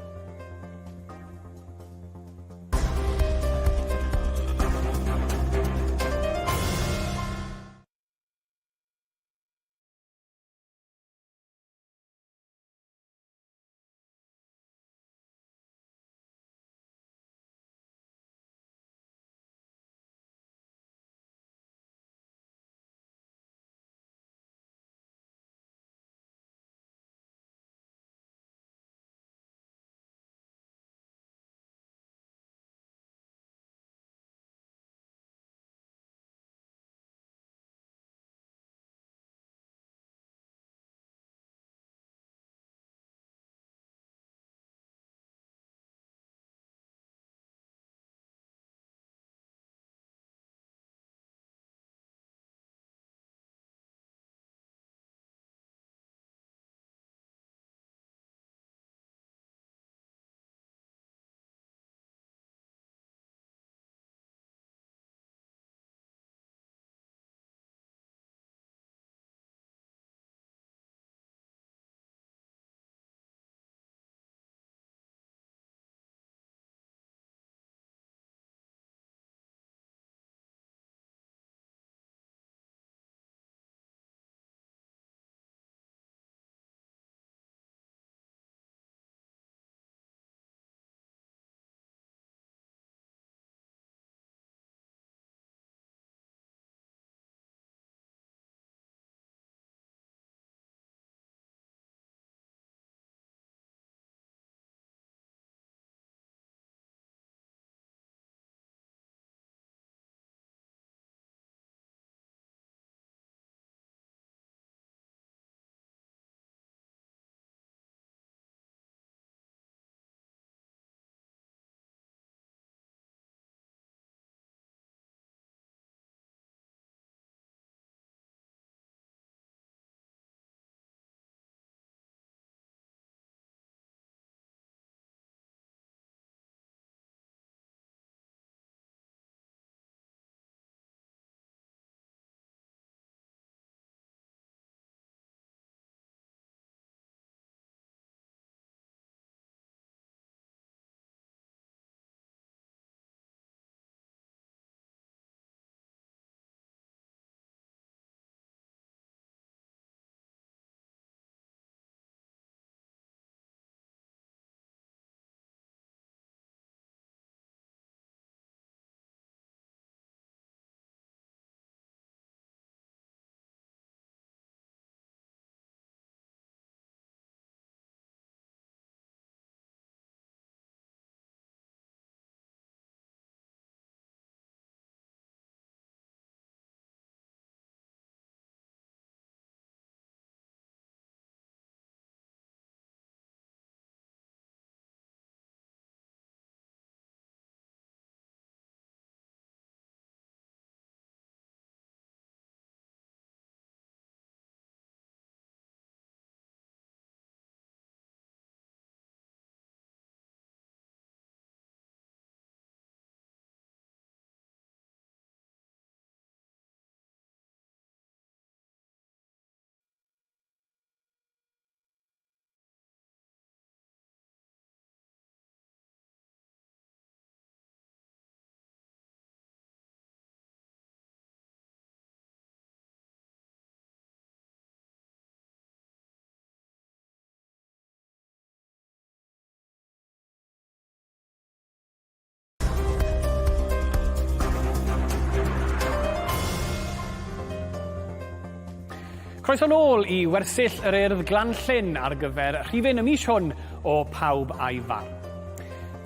Croeso nôl i wersyll yr Urdd Glan-llyn ar gyfer rhifyn y mis hwn o Pawb a'i Farn.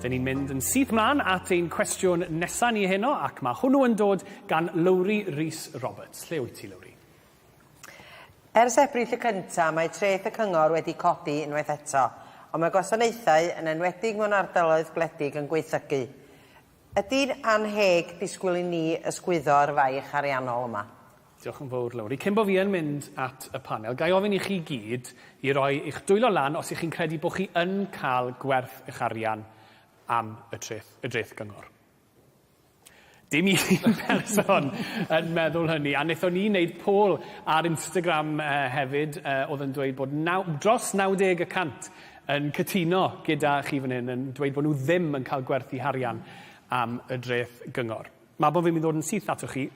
Dyn ni'n mynd yn syth mlaen at ein cwestiwn nesa ni heno ac mae hwnnw yn dod gan Lowri Rees Roberts. Lle wyt ti, Lowri? Ers Ebrill y cynta, mae treth y cyngor wedi codi unwaith eto, ond mae gwasanaethau, yn enwedig mewn ardaloedd gwledig, yn gwaethygu. Ydy'n annheg disgwyl i ni ysgwyddo yr faich ariannol yma? Diolch yn fawr, Lowri. Cyn bo fi yn mynd at y panel, ga i ofyn i chi gyd i roi eich dwylo lan os ych chi'n credu bod chi yn cael gwerth eich arian am y treth, y dreth gyngor. Dim un person yn meddwl hynny. A wnaethon ni wneud poll ar Instagram uh, hefyd, uh, oedd yn dweud bod naw, dros 90 y cant yn cytuno gyda chi fan hyn, yn dweud bod nhw ddim yn cael gwerthu harian am y dreth gyngor. Mabon, fi'n mynd i ddod yn syth atoch chi.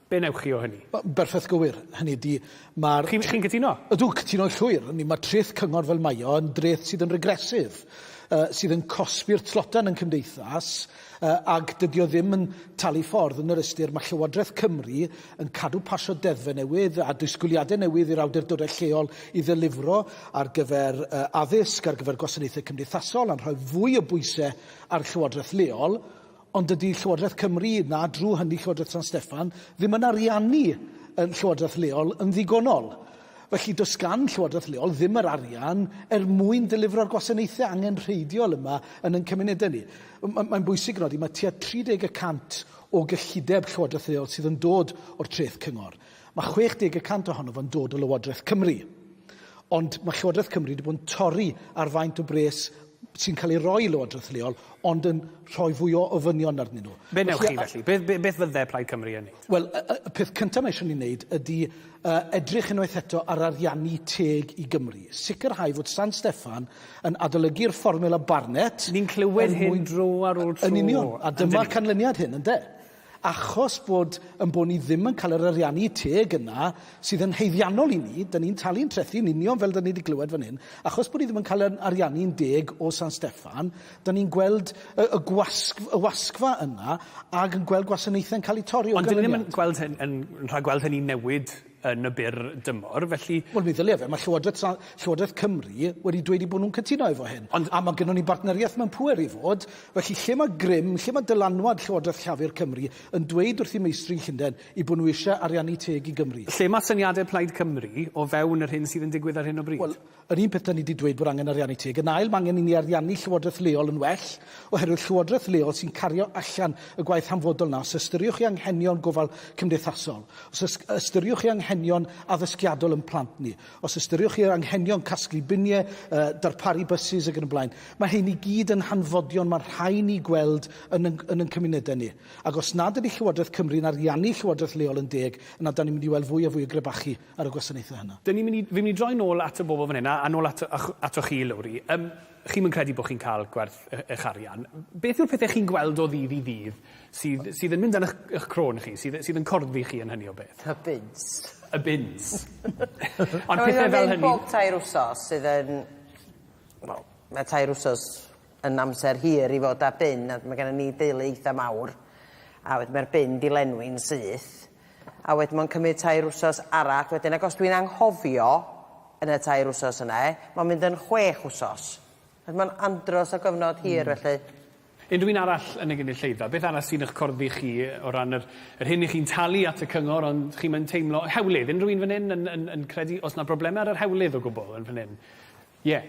Be newch chi o hynny? Berffaith gywir. Hynny ydi, mae'r... Chi'n chi cytuno? Ydw, cytuno'n llwyr. Hynny, mae treth cyngor fel mae o yn dreth sydd yn regresif, uh, sydd yn cosbi'r tlotan yn cymdeithas, uh, ac dydy o ddim yn talu ffordd yn yr ystyr mae Llywodraeth Cymru yn cadw pasio deddfau newydd a disgwyliadau newydd i'r awdurdodau lleol i ddelifro ar gyfer uh, addysg, ar gyfer gwasanaethau cymdeithasol, a'n rhoi fwy o bwysau ar Llywodraeth leol, Ond dydy Llywodraeth Cymru, na drwy hynny Llywodraeth San Steffan, ddim yn ariannu yn llywodraeth leol yn ddigonol. Felly does gan Llywodraeth leol ddim yr arian er mwyn delifro'r gwasanaethau angenrheidiol yma yn ein cymunedau ni. Mae'n bwysig nodi, mae tua 30 y cant o gyllideb Llywodraeth leol sydd yn dod o'r treth cyngor. Mae 60 y cant ohono fo'n dod o Lywodraeth Cymru. Ond mae Llywodraeth Cymru wedi bod yn torri ar faint o bres sy'n cael ei roi i Lywodraeth leol, ond yn rhoi fwy o ofynion arnyn nhw. Be newch chi felly? Beth, be, beth fydde Plaid Cymru yn neud? Wel, y, y peth cyntaf mae eisiau ni wneud ydy uh, edrych unwaith eto ar ariannu teg i Gymru. Sicrhau fod San Steffan yn adolygu'r fformula Barnett. Ni'n clywed hyn dro ar ôl tro. Yn union, a dyma'r canlyniad hyn, ynde? Achos bod yn bod ni ddim yn cael yr ariannu teg yna sydd yn haeddiannol i ni, 'da ni'n talu'n trethi yn union fel 'da ni 'di glywed fan hyn, achos bod ni ddim yn cael yn ariannu'n deg o San Steffan, 'da ni'n gweld y, y, gwasg, y wasgfa yna ac yn gweld gwasanaethau'n cael eu torri o Ond dyn ni ddim yn gweld hyn, yn rhagweld hynny newid yn y byr dymor, felly... Wel, mi ddylia fe. Mae Llywodraeth, Llywodraeth Cymru wedi dweud eu bod nhw'n cytuno efo hyn. Ond... A mae gynnon ni bartneriaeth mewn pŵer i fod, felly lle mae grym, lle mae dylanwad Llywodraeth Llafur Cymru yn dweud wrth i meistri Llundain eu bod nhw eisiau ariannu teg i Gymru? Lle mae syniadau Plaid Cymru o fewn yr hyn sydd yn digwydd ar hyn o bryd? Wel, Yr un peth 'da ni 'di dweud bod angen ariannu teg. Yn ail, mae angen i ni ariannu llywodraeth leol yn well, oherwydd llywodraeth leol sy'n cario allan y gwaith hanfodol 'na. Os ystyriwch chi anghenion gofal cymdeithasol, os ystyriwch chi anghenion addysgiadol yn plant ni, os ystyriwch chi anghenion casglu biniau, uh, darparu bysus ac yn y blaen, mae hyn i gyd yn hanfodion mae'n rhaid ni gweld yn, yn, yn ein cymunedau ni. Ac os nad ydy Llywodraeth Cymru'n ariannu llywodraeth leol yn deg, yna da ni'n mynd i weld fwy a fwy o grebachu ar y gwasanaethau hynna. Dyn ni'n mynd i, fi'n mynd i droi nôl at y bobl fan hyn, a, a nôl at, atoch chi, Lowri. Um, chi'm yn credu bod chi'n cael gwerth eich arian. Beth yw'r pethau chi'n gweld o ddydd i ddydd sydd, sydd yn mynd yn eich, eich crôn chi, sydd, sydd yn corddi chi yn hynny o beth? Y bins. Y bins. Ond pethau fel hynny... Bob tair wsos sydd yn... Wel, mae tair wsos yn amser hir i fod â bin, a mae gennym ni deulu eitha mawr, a wedyn mae'r bin 'di lenwi'n syth. A wedyn mae'n cymryd tair wsos arall wedyn ac os dwi'n anghofio yn y tair wsos yna, mae'n mynd yn chwech wsos. Felly mae'n andros o gyfnod hir mm. felly. Unrhyw un arall yn y gynulleidfa, beth arall sy'n eich corddi chi o ran yr, yr hyn i chi'n talu at y cyngor, ond chi'n mynd teimlo... Hewlydd, unrhyw un fan hyn yn, yn, yn credu, os na broblemau ar yr hewlydd o gwbl yn fan hyn? Ie. Yeah.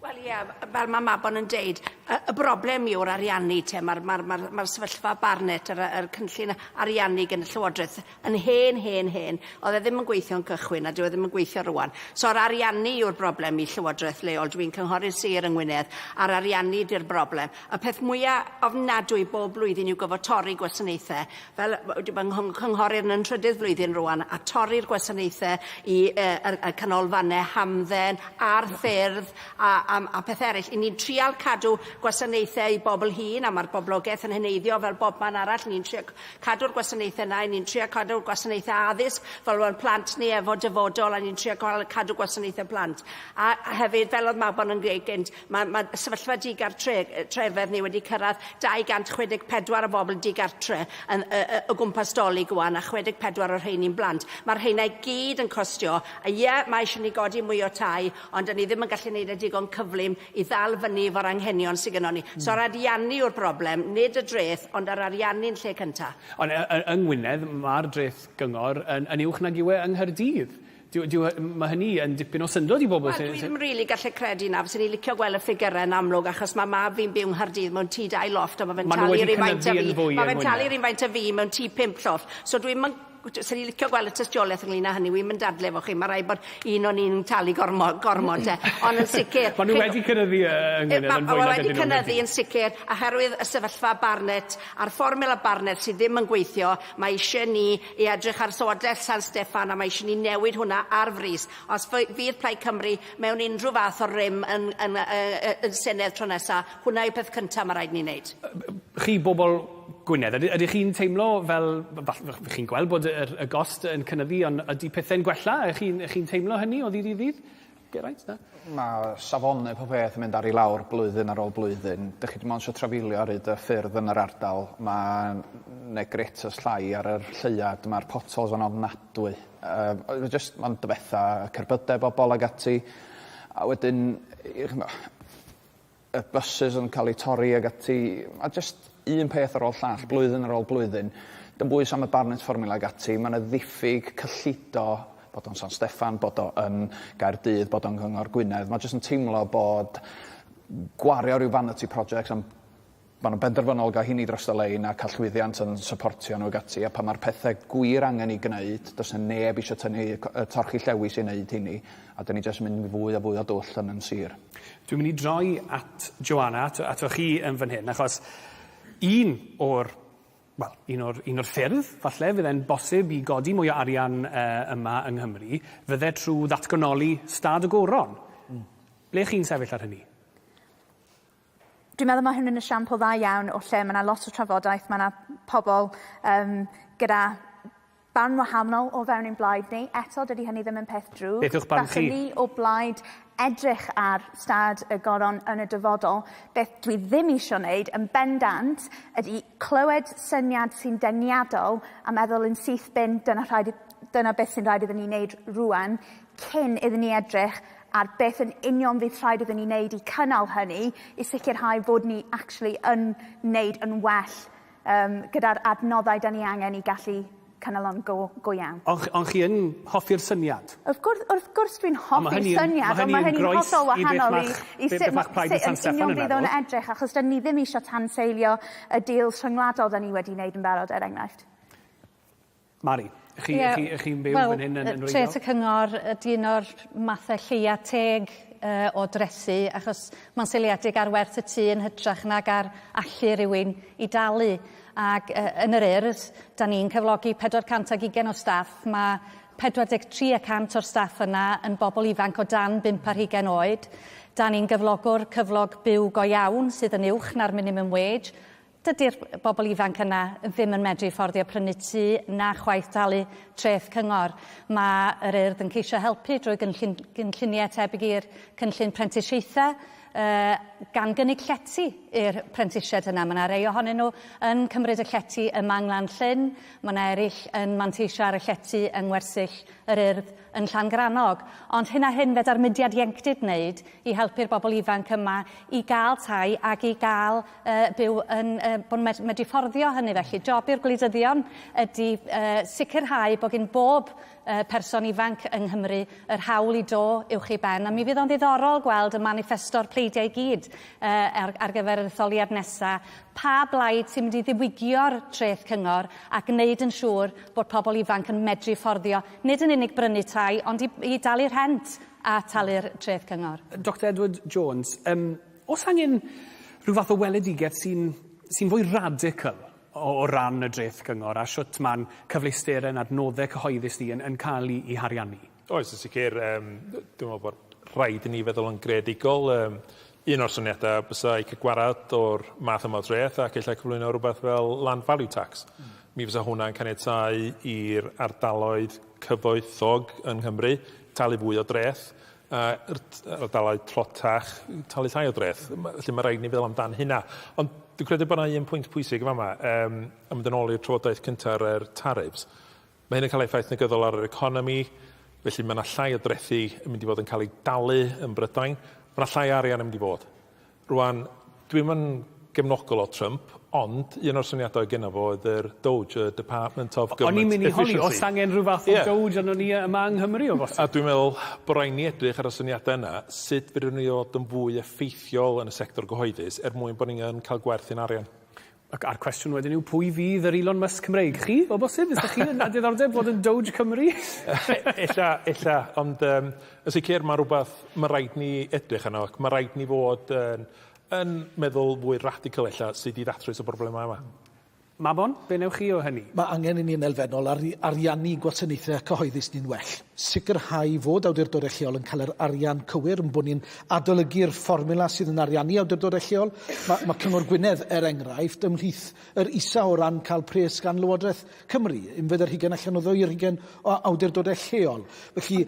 Wel ie, fel mae Mabon yn deud, y, y broblem yw'r ariannu te. Mae'r ma ma ma sefyllfa Barnett, yr, yr cynllun ariannu gan y Llywodraeth yn hen, hen, hen. Oedd e ddim yn gweithio yn cychwyn a dyw e ddim yn gweithio rwan. So yr ariannu yw'r broblem i Llywodraeth leol. Dwi'n cynghorydd sir yng Ngwynedd a'r ariannu di'r broblem. Y peth mwyaf ofnadwy bob blwyddyn yw gofod torri gwasanaethau. Fel fy nghynghorydd yn nhrydydd flwyddyn rwan, a torri'r gwasanaethau i uh, y, y canolfannau hamdden a'r ffyrdd a, a, a pethau eraill. I ni'n trial cadw gwasanaethau i bobl hŷn, a mae'r boblogaeth yn heneiddio fel bobman arall. Ni'n trio cadw'r gwasanaethau yna, ni'n trio cadw'r gwasanaethau addysg fel mae'n plant ni efo dyfodol, a ni'n trio cadw gwasanaethau plant. A hefyd, fel oedd Mabon yn dweud gynt, Mae, mae sefyllfa digartrefedd ni wedi cyrraedd 264 o bobl digartre yn, y, y, o gwmpas Dolig wan, a 64 o'r rheini'n blant. Mae'r rheina i gyd yn costio. A ie, mae eisiau ni godi mwy o tai, ond dyn ni ddim yn gallu gwneud e digon cyflym i ddal fyny efo'r anghenion sydd gynnon ni. Mm. So'r ariannu yw'r broblem, nid y dreth, ond yr ariannu'n lle cyntaf. Ond yng Ngwynedd, mae'r dreth gyngor yn, yn uwch nag yw e yng Nghaerdydd. Dyw, dyw, mae hynny yn dipyn o syndod i bobl. Wel, dwi ddim rili gallu credu 'na. Fyswn i licio gweld y ffigyrau yn amlwg, achos mae mab fi'n byw yng Nghaerdydd mewn tŷ dau lofft a mae fe'n talu'r un faint â fi. Mae fe'n talu'r un faint â fi mewn tŷ pump llofft. So dwi'm yn Swn i'n licio gweld y tystiolaeth ynglyn â hynny, wi'm yn dadle efo chi, mae rhaid bod un o'n ni'n talu gormod, gormod te. Ond yn sicr... Maen nhw wedi cynyddu yng Ngwynedd yn fwy nag ydyn nhw. Wedi cynyddu yn sicr, oherwydd y sefyllfa Barnett a'r fformiwla Barnett sydd ddim yn gweithio, mae eisiau ni i edrych ar Llywodraeth San Steffan a mae eisiau ni newid hwnna ar frys. Os fydd Plaid Cymru mewn unrhyw fath o rym yn, yn, yn, yn Senedd tro nesa, hwnna yw'r peth cyntaf mae rhaid ni wneud. Chi bobl Gwynedd, ydych, ydych chi'n teimlo fel, falle chi'n gweld bod y, y gost yn cynyddu, ond ydy pethau'n gwella? Ydych chi'n chi teimlo hynny o ddydd i ddydd? Geraint, na? Mae safonau pob peth yn mynd ar i lawr blwyddyn ar ôl blwyddyn. Dych chi dim ond eisiau trafeilio ar hyd y ffyrdd yn yr ardal. Mae 'ne gritters llai ar yr lleuad, mae'r potholes yn ofnadwy. Uh, just, mae'n dyfetha cerbydau bobl ag ati. A wedyn, y buses yn cael eu torri ag ati. A just un peth ar ôl llall, blwyddyn ar ôl blwyddyn. Dim bwys am y Barnett Formula ag ati, mae yna ddiffyg cyllido bod o'n San Steffan, bod o yn Gaerdydd, bod o'n Gyngor Gwynedd. Mae jyst yn teimlo bod gwario rhyw vanity projects am ma' nhw'n benderfynol gael hynny dros y lein a cael llwyddiant yn supportio nhw ag ati, a pan mae'r pethau gwir angen i gwneud, does 'na neb eisiau tynnu torchi llewis i wneud hynny, a 'dyn ni jyst yn mynd i fwy a fwy o dwll yn yn sir. Dwi'n mynd i droi at Joanna, ato, ato chi yn fan hyn, achos un o'r wel, un o'r, un o'r ffyrdd, falle, fydde'n bosib i godi mwy o arian uh, yma yng Nghymru, fydde trwy ddatganoli stad y goron. Mm. Ble chi'n sefyll ar hynny? Dwi'n meddwl mae hwn yn esiampl dda iawn o lle mae yna lot o trafodaeth, mae yna pobl um, gyda barn wahanol o fewn ein blaid ni. Eto, dydy hynny ddim yn peth drwg. Beth yw'ch barn chi? Faswn ni o blaid edrych ar stad y goron yn y dyfodol. Beth dwi ddim eisiau wneud yn bendant ydy clywed syniad sy'n deniadol a meddwl yn syth bin dyna, rhaid, dyna beth sy'n rhaid iddyn ni wneud rwan cyn iddyn ni edrych ar beth yn union fydd rhaid iddyn ni wneud i cynnal hynny i sicrhau fod ni actually yn wneud yn well um, gyda'r adnoddau da ni angen i gallu cynnal o'n go, go iawn. Ond on chi yn hoffi'r syniad? Wrth gwrs, wrth gwrs dwi'n hoffi'r syniad, ond mae hynny'n hollol wahanol i, i sut, sut yn union fydd o'n edrych, achos da ni ddim eisiau tanseilio y deals rhyngwladol da ni wedi wneud yn barod, er enghraifft. Mari, chi, yeah, chi, chi'n byw well, fan hyn yn, yn wreiddiol? Treth y cyngor ydy un o'r mathau lleia teg uh, o drethu, achos mae'n seiliedig ar werth y tŷ yn hytrach nag ar allu rhywun i dalu. Ac uh, yn yr Urdd, da ni'n cyflogi 420 o staff, mae 43 y cant o'r staff yna yn bobl ifanc o dan 5 ar hugain oed. Da ni'n gyflogwr cyflog byw go iawn sydd yn uwch na'r minimum wage. Dydy'r bobl ifanc yna ddim yn medru fforddio prynu tŷ na chwaith talu treth cyngor. Mae yr Urdd yn ceisio helpu drwy gynllun, gynlluniau tebyg i'r cynllun prentisiaethau, uh, gan gynnig llety i'r prentisiaid yna. Mae yna rei ohonyn nhw yn cymryd y llety yma yng Nglan Llyn, mae yna eraill yn manteisio ar y llety yng Ngwersyll yr Urdd yn Llangrannog. Ond hyn a hyn feda'r mudiad ieuenctid wneud i helpu'r bobl ifanc yma i gael tai ac i gael uh, byw yn, uh, bod nhw'n medru fforddio hynny felly. Job i'r gwleidyddion ydy uh, sicrhau bod gen bob uh, person ifanc yng Nghymru yr hawl i do uwch ei ben. A mi fydd o'n ddiddorol gweld y maniffesto'r pleidiau i gyd uh, ar, ar gyfer yr etholiad nesaf. Pa blaid sy'n mynd i ddiwygio'r treth cyngor a gwneud yn siŵr bod pobl ifanc yn medru fforddio nid yn unig brynu tai, ond i, i dalu rhent a talu'r treth cyngor. Doctor Edward Jones, um, Oes angen rhyw fath o weledigaeth sy'n sy fwy radical o, o ran y dreth gyngor a shwt mae'n cyfleusterau yn adnoddau cyhoeddus ni yn, yn cael ei, ei hariannu? Oes, yn sicr. Um, dwi'n meddwl bod rhaid i ni feddwl yn greadigol. Um, un o'r syniadau bysa i cael gwarad o'r math yma o dreth ac ella cyflwyno rhywbeth fel land value tax. Mm. Mi fysa hwnna'n caniatáu i'r ardaloedd cyfoethog yng Nghymru talu fwy o dreth a'r ardaloedd tlotach talu llai o dreth. Felly mae rhaid ni feddwl amdan hynna. Ond dwi'n credu bod yna un pwynt pwysig yn fama, um, a mynd yn ôl i'r trafodaeth cyntaf ar yr tariffs. Mae hyn yn cael effaith negyddol ar yr economi, felly mae yna llai o drethi yn mynd i fod yn cael ei dalu yn Brydain. Mae yna llai o arian yn mynd i fod. Rwan, dwi'm yn gefnogol o Trump, ond un o'r syniadau oedd genno fo oedd yr DOGE, y Department of Government O'n i'n mynd i holi, oes angen rhyw fath o yeah. DOGE arnon ni yma yng Nghymru o bosib? A dwi'n meddwl bod rhaid ni edrych ar y syniadau yna, sut fedrwn ni ddod yn fwy effeithiol yn y sector gyhoeddus er mwyn bod ni'n cael gwerth i'n arian. Ac a'r cwestiwn wedyn yw pwy fydd yr Elon Musk Cymreig? Chi, o bosib? Ydych chi yn â diddordeb fod yn Doge Cymru? Ella, ella, ond um, yn sicr mae rhywbeth mae rhaid ni edrych arno ac mae rhaid ni fod yn, yn meddwl fwy radical ella sut i ddatrys y broblemau yma. Mabon, be wnewch chi o hynny? Mae angen i ni yn elfennol ariannu gwasanaethau cyhoeddus ni'n well. Sicrhau fod awdurdodau lleol yn cael yr arian cywir, yn bod ni'n adolygu'r fformula sydd yn ariannu awdurdodau lleol. Mae, mae Cyngor Gwynedd, er enghraifft, ymhlith yr isa o ran cael pres gan Lywodraeth Cymru, unfed ar hugain allan o ddwy ar hugain o awdurdodau lleol. Felly,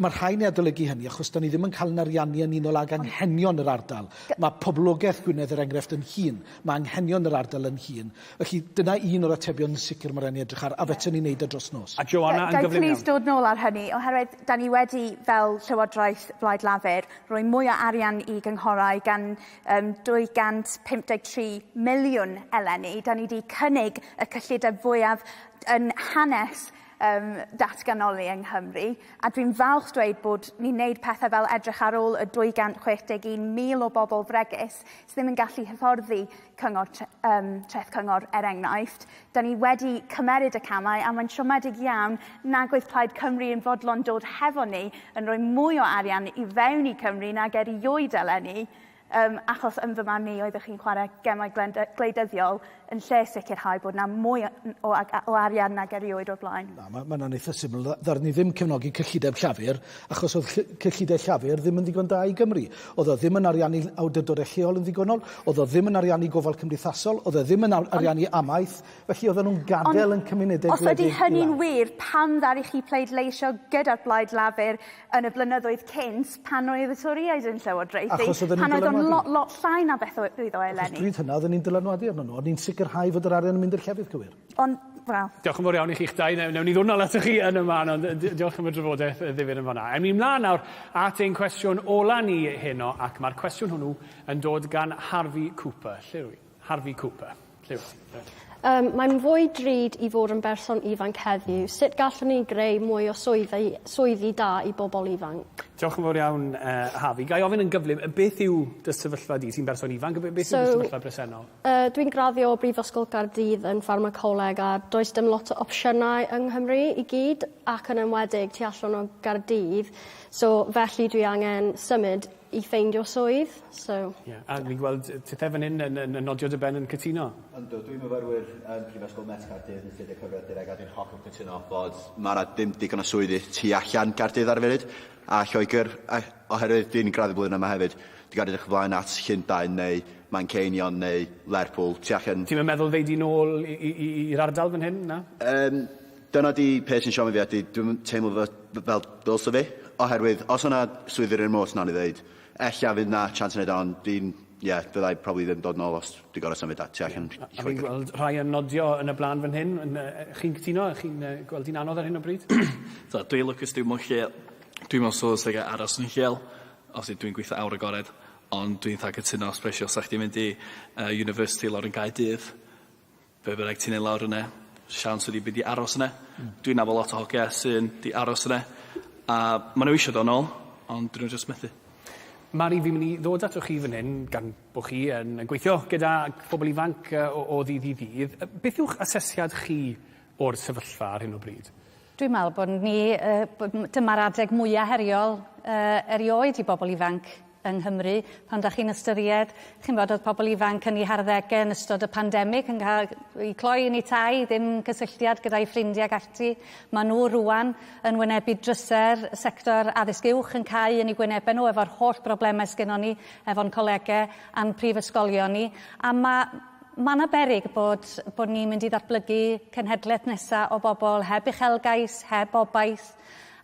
mae rhaid ni adolygu hynny, achos da ni ddim yn cael yn ariannu yn unol ag anghenion yr ardal. Mae poblogaeth Gwynedd, er enghraifft, yn hŷn. Mae anghenion yr ardal yn hŷn. Felly, dyna un o'r atebion yn sicr mae rhaid ni edrych ar, a fetwn ni wneud e dros nos. A Joanna, yn gyflym iawn. Ga i plîs dod nôl ar hynny, oherwydd da ni wedi, fel Llywodraeth Blaid Lafur, rhoi mwy o arian i gynghorau gan um, 253 miliwn eleni. Da ni wedi cynnig y cyllideb fwyaf yn hanes um, datganoli yng Nghymru, a dwi'n falch dweud bod ni'n neud pethau fel edrych ar ôl y 261,000 o bobl fregus sydd ddim yn gallu hyfforddi cyngor, um, treth cyngor er enghraifft. Da ni wedi cymeryd y camau a mae'n siomedig iawn nag oedd Plaid Cymru yn fodlon dod hefo ni yn rhoi mwy o arian i fewn i Cymru nag erioed eleni Um, achos yn fy marn i oeddech chi'n chwarae gemau gwleidyddiol yn lle sicrhau bod yna mwy o, o arian nag erioed o'r blaen. Na, mae ma hwnna'n eitha syml. Ddaru ni ddim cefnogi cyllideb Llafur, achos oedd cyllideb Llafur ddim yn ddigon da i Gymru. Oedd o ddim yn ariannu awdurdodau lleol yn ddigonol, oedd o ddim yn ariannu gofal cymdeithasol, oedd o ddim yn ariannu amaeth, felly oedden nhw'n gadael yn cymunedau gwledig. Os ydy hynny'n wir, pam ddaru chi pleidleisio gyda'r Blaid Lafur yn y blynyddoedd cynt pan oedd y Torïaid yn llywodraethu, Achos oedden pan ni'n oedd o'n dylanwadu. lot, lot llai na beth oedd o Achos eleni. bryd hynna oedden ni'n dylanwadu arnyn nhw, o'n ni'n sicrhau fod yr arian yn mynd i'r llefydd cywir. Ond, wel. Diolch yn fawr iawn i chi'ch dau. Newn ni ddod nôl atoch chi yn y man, ond diolch am y drafodaeth ddifyr yn fan'na. Ewn ni mlaen nawr at ein cwestiwn ola ni heno, ac mae'r cwestiwn hwnnw yn dod gan Harvey Cooper. Lle rwy? Harvey Cooper. Lle wyt ti? Um, mae'n fwy drud i fod yn berson ifanc heddiw. Sut gallwn ni greu mwy o swyddi, swyddi da i bobl ifanc? Diolch yn fawr iawn, uh, Harvey. Ga i ofyn yn gyflym, beth yw dy sefyllfa di? Ti'n berson ifanc, beth so, yw dy sefyllfa bresennol? Uh, dwi'n graddio o Brifysgol Gaerdydd yn ffarmacoleg a does dim lot o opsiynau yng Nghymru i gyd ac yn enwedig tu allan o Gaerdydd. So felly dwi angen symud i ffeindio swydd, so... Ie, a fi'n gweld tithe fan hyn yn, yn, yn nodio dy ben yn cytuno. Yndw, dwi'n myfyrwyr yn Prifysgol Met Caerdydd yn astudio cyfrifiadureg a dwi'n hollol cytuno bod ma' 'na dim digon o swyddi tu allan Caerdydd ar y funud, a Lloegr, a oherwydd dwi'n graddio blwyddyn yma hefyd, dwi'n gorfod edrych ymlaen at Llundain neu Manceinion neu Lerpwl, tu allan... Ti'm yn meddwl ddei di nôl i'r ardal fan hyn, na? Yym, Dyna 'di peth sy'n siomi fi ydi dwi'm yn teimlo fe- fel dylse fi oherwydd os o' 'na swyddi remote 'na o'n i ddeud ella fydd 'na chance i neud o ond dwi'n ie fyddai probably ddim dod nôl os dwi gor'o' symud a- tu allan i A fi'n Lloegr. gweld rhai yn nodio yn y bla'n fan hyn yn yy chi'n cytuno? Chi'n yy gweld hi'n anodd ar hyn o bryd? So dwi lwcus dwi'm yn lleol. Dwi mewn swydd sy'n aros yn lleol. Obviously dwi'n gweithio awr agored ond dwi'n itha cytuno especially os 'sa chdi'n mynd i yy university lawr yn Gaerdydd Be' bynnag ti'n neud lawr yne, siawns ydi by' di aros yne. Hmm. Dwi'n nabod lot o hogia sy'n 'di aros yne a ma' n'w isio do' nôl ond 'dyn n'w jyst methu. Mari, fi'n mynd i ddod atoch chi fan hyn, gan bo' chi yn yn gweithio gyda phobl ifanc yy o o ddydd i ddydd. Yy beth yw'ch asesiad chi o'r sefyllfa ar hyn o bryd? Dwi'n meddwl bod ni yy bod m- dyma'r adeg mwya heriol yy erioed i bobl ifanc yng Nghymru pan 'dach chi'n ystyried chi'n 'bod o'dd pobol ifanc yn 'u harddege yn ystod y pandemig yn ca'l 'u cloi yn 'u tai ddim cysylltiad gyda'u ffrindie ag ati. Ma' nhw rŵan yn wynebu dryse'r sector addysg uwch yn cau yn 'u gwynebe nhw efo'r holl brobleme sgennon ni efo'n colege a'n prifysgolion ni a ma' ma' 'na beryg bod bod ni'n mynd i ddatblygu cenhedleth nesa o bobol heb uchelgais, heb obaith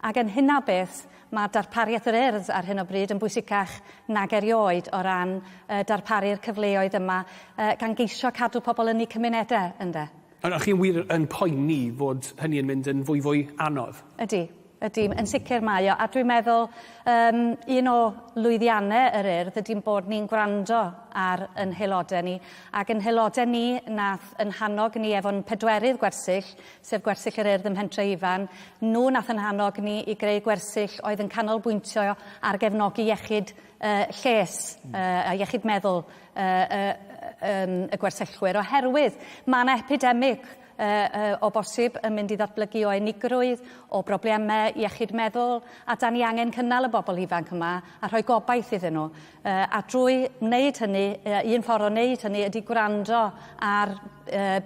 ag yn hynna o beth Mae darpariaeth yr Urdd ar hyn o bryd yn bwysicach nag erioed o ran uh, darparu'r cyfleoedd yma, uh, gan geisio cadw pobl yn eu cymunedau, ynde. Ond ych chi'n wir yn poeni fod hynny yn mynd yn fwyfwy anodd? Ydy, ydy, yn sicr mae o. A dwi'n meddwl um, un o lwyddiannau yr Urdd ydy'n bod ni'n gwrando ar yn haelodau ni, ac yn haelodau ni nath yn hannog ni efo'n pedwerydd gwersyll, sef gwersyll yr Urdd ym Mhentre Ifan, nhw nath yn hannog ni i greu gwersyll oedd yn canolbwyntio ar gefnogi iechyd uh, lles uh, a iechyd meddwl uh, uh, um, y gwersyllwyr, oherwydd mae yna epidemig o bosib yn mynd i ddatblygu o unigrwydd, o broblemau iechyd meddwl, a da ni angen cynnal y bobl ifanc yma a rhoi gobaith iddyn nhw. A drwy wneud hynny, un ffordd o wneud hynny ydy gwrando ar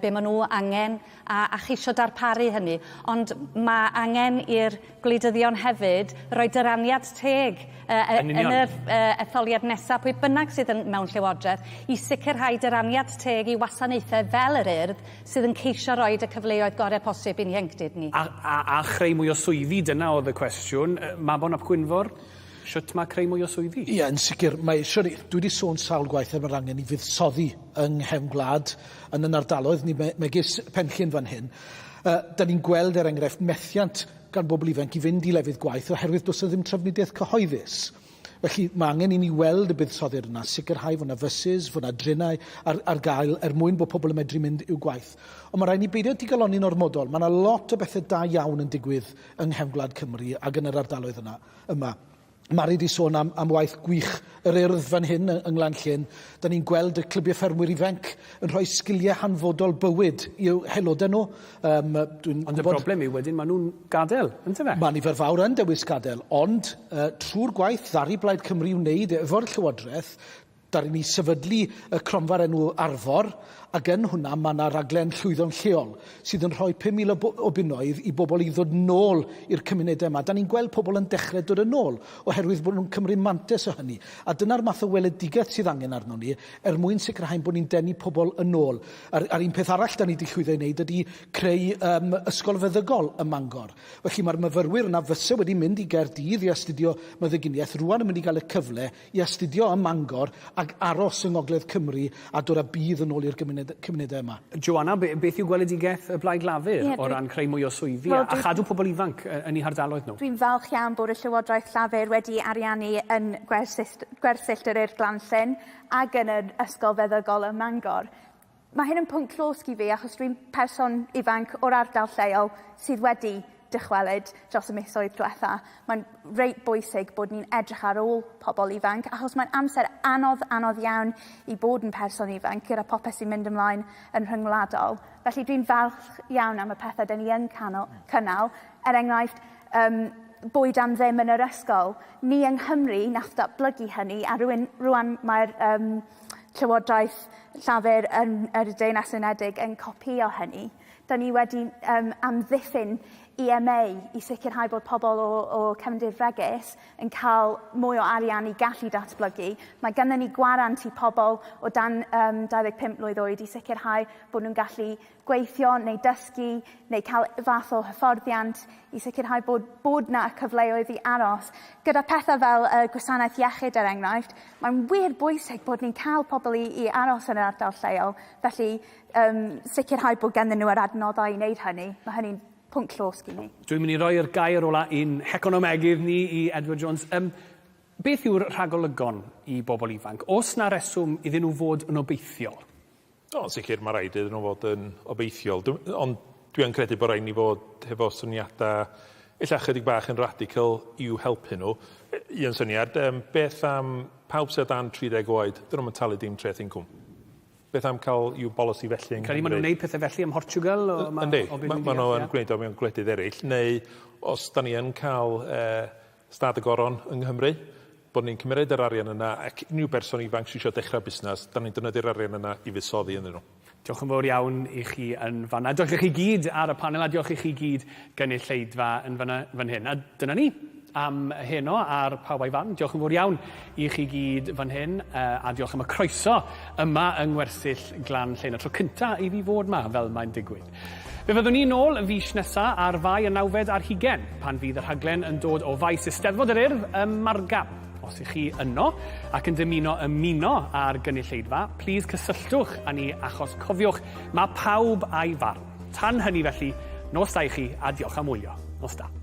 be maen nhw angen a, a cheisio darparu hynny. Ond mae angen i'r gwleidyddion hefyd roi dyraniad teg uh, yn, yn yr uh, etholiad nesaf, pwy bynnag sydd yn, mewn llywodraeth, i sicrhau dyraniad teg i wasanaethau fel yr Urdd sydd yn ceisio rhoi y cyfleoedd gorau posib i'n ieuenctid ni. A, a, a chreu mwy o swyddi, dyna oedd y cwestiwn. Mabon ap Gwynfor, shwt mae creu mwy o swyddi? Ie, yn sicr. Mae, siwr, dwi wedi sôn sawl gwaith am yr angen i fuddsoddi yng nghefn gwlad, yn yn ardaloedd ni, megis Penllyn fan hyn. Uh, da ni'n gweld, er enghraifft, methiant gan bobl ifanc i fynd i lefydd gwaith oherwydd does 'na ddim trafnidiaeth cyhoeddus. Felly mae angen i ni weld y buddsoddiad yna, sicrhau fod 'na fysus, fod 'na drenau ar, ar gael er mwyn bod pobl yn medru mynd i'w gwaith. Ond mae rhaid ni beidio digalonni'n ormodol. Mae yna lot o bethau da iawn yn digwydd yng nghefn gwlad Cymru ac yn yr ardaloedd yna, yma. Mari 'di sôn am, am waith gwych yr Urdd fan hyn yng Nglan Llyn. Da ni'n gweld y clybiau ffermwyr ifanc yn rhoi sgiliau hanfodol bywyd i'w haelodau nhw. Um, dwi'n ond y broblem yw wedyn maen nhw'n gadael, ynte fe? Mae nifer fawr yn dewis gadael, ond uh, trwy'r gwaith ddaru Blaid Cymru wneud efo'r Llywodraeth, Daru ni sefydlu y cronfa'r enw Arfor, ac yn hwnna mae yna raglen llwyddo'n lleol sydd yn rhoi 5,000 o, o bunnoedd i bobl i ddod nôl i'r cymunedau yma. Da ni'n gweld pobl yn dechrau dod yn ôl oherwydd bod nhw'n cymryd mantais o hynny. A dyna'r math o weledigaeth sydd angen arnon ni er mwyn sicrhau bod ni'n denu pobl yn ôl. A'r, a'r un peth arall da ni wedi llwyddo i wneud ydy creu um, ysgol feddygol ym Mangor. Felly mae'r myfyrwyr yna fyse wedi mynd i Gaerdydd i astudio meddyginiaeth rwan yn mynd i gael y cyfle i astudio ym Mangor ac aros yng Ngogledd Cymru a dod â budd yn ôl i'r gymuned, cymunedau yma. Joanna, beth yw gweledigaeth y Blaid Lafur yeah, o ran creu mwy o swyddi well, a chadw pobl ifanc yn eu hardaloedd nhw? Dwi'n falch iawn bod y Llywodraeth Llafur wedi ariannu yn gwersyll, gwersyll yr Urdd Glanllyn ac yn yr Ysgol Feddygol ym Mangor. Mae hyn yn pwnc llosg i fi achos dwi'n person ifanc o'r ardal lleol sydd wedi dychwelyd dros y misoedd diwetha. Mae'n reit bwysig bod ni'n edrych ar ôl pobl ifanc achos mae'n amser anodd, anodd iawn i bod yn person ifanc gyda popeth sy'n mynd ymlaen yn rhyngwladol. Felly dwi'n falch iawn am y pethau dyn ni yn canol, cynnal. Er enghraifft, um, bwyd am ddim yn yr ysgol. Ni yng Nghymru nath datblygu hynny a rwan, rwan mae'r um, Llywodraeth Llafur yn yr Deyrnas Unedig yn copïo hynny. Da ni wedi um, amddiffyn EMA i sicrhau bod pobl o, o cefndir fregus yn cael mwy o arian i gallu datblygu. Mae gennym ni gwarant i pobl o dan um, 25 mlwydd oed i sicrhau bod nhw'n gallu gweithio neu dysgu neu cael fath o hyfforddiant i sicrhau bod, bod 'na cyfleoedd i aros. Gyda pethau fel y gwasanaeth iechyd er enghraifft, mae'n wir bwysig bod ni'n cael pobl i, i aros yn yr ardal lleol, felly um, sicrhau bod ganddyn nhw yr adnoddau i wneud hynny. Mae hynny'n pwnc llosg i mi. Dwi'n mynd i roi'r gair ola i'n heconomegydd ni i Edward Jones. Um, beth yw'r rhagolygon i bobl ifanc? Oes 'na reswm iddyn nhw fod yn obeithiol? O, yn sicr, mae rhaid iddyn nhw fod yn obeithiol. Dwi, ond dwi yn credu bod rhaid ni fod hefo syniadau ella chydig bach yn radical i'w helpu nhw. Un syniad, um, beth am pawb sydd dan 30 oed, dyn nhw'n talu dim treth incwm? Beth am cael i'w bolisi felly yng Nghymru? Credu maen nhw'n gwneud pethau felly ym Mhortugal? Yndi, maen nhw'n gwneud o mewn gwledydd eraill. Neu os da ni yn cael uh, Stad y Goron yng Nghymru, bod ni'n cymeryd yr arian yna ac unrhyw berson ifanc sy isio dechrau busnes, da ni'n defnyddio'r arian yna i fuddsoddi ynddyn nhw. Diolch yn fawr iawn i chi yn fanna. Diolch i chi gyd ar y panel a diolch i chi gyd gynulleidfa yn fanna fan hyn. A dyna ni am heno ar Pawb a'i Farn. Diolch yn fawr iawn i chi gyd fan hyn a diolch am y croeso yma yng Ngwersyll Glan Llyn. Y tro cynta i fi fod 'ma fel mae'n digwydd. Fe fyddwn ni nôl fis nesa ar Fai y nawfed ar hugen, pan fydd y rhaglen yn dod o faes Eisteddfod yr Urdd ym Margam. Os ych chi yno ac yn dymuno ymuno â'r gynulleidfa, plîs cysylltwch â ni achos cofiwch, mae pawb a'i farn. Tan hynny felly, nos da i chi a diolch am wylio. Nos da.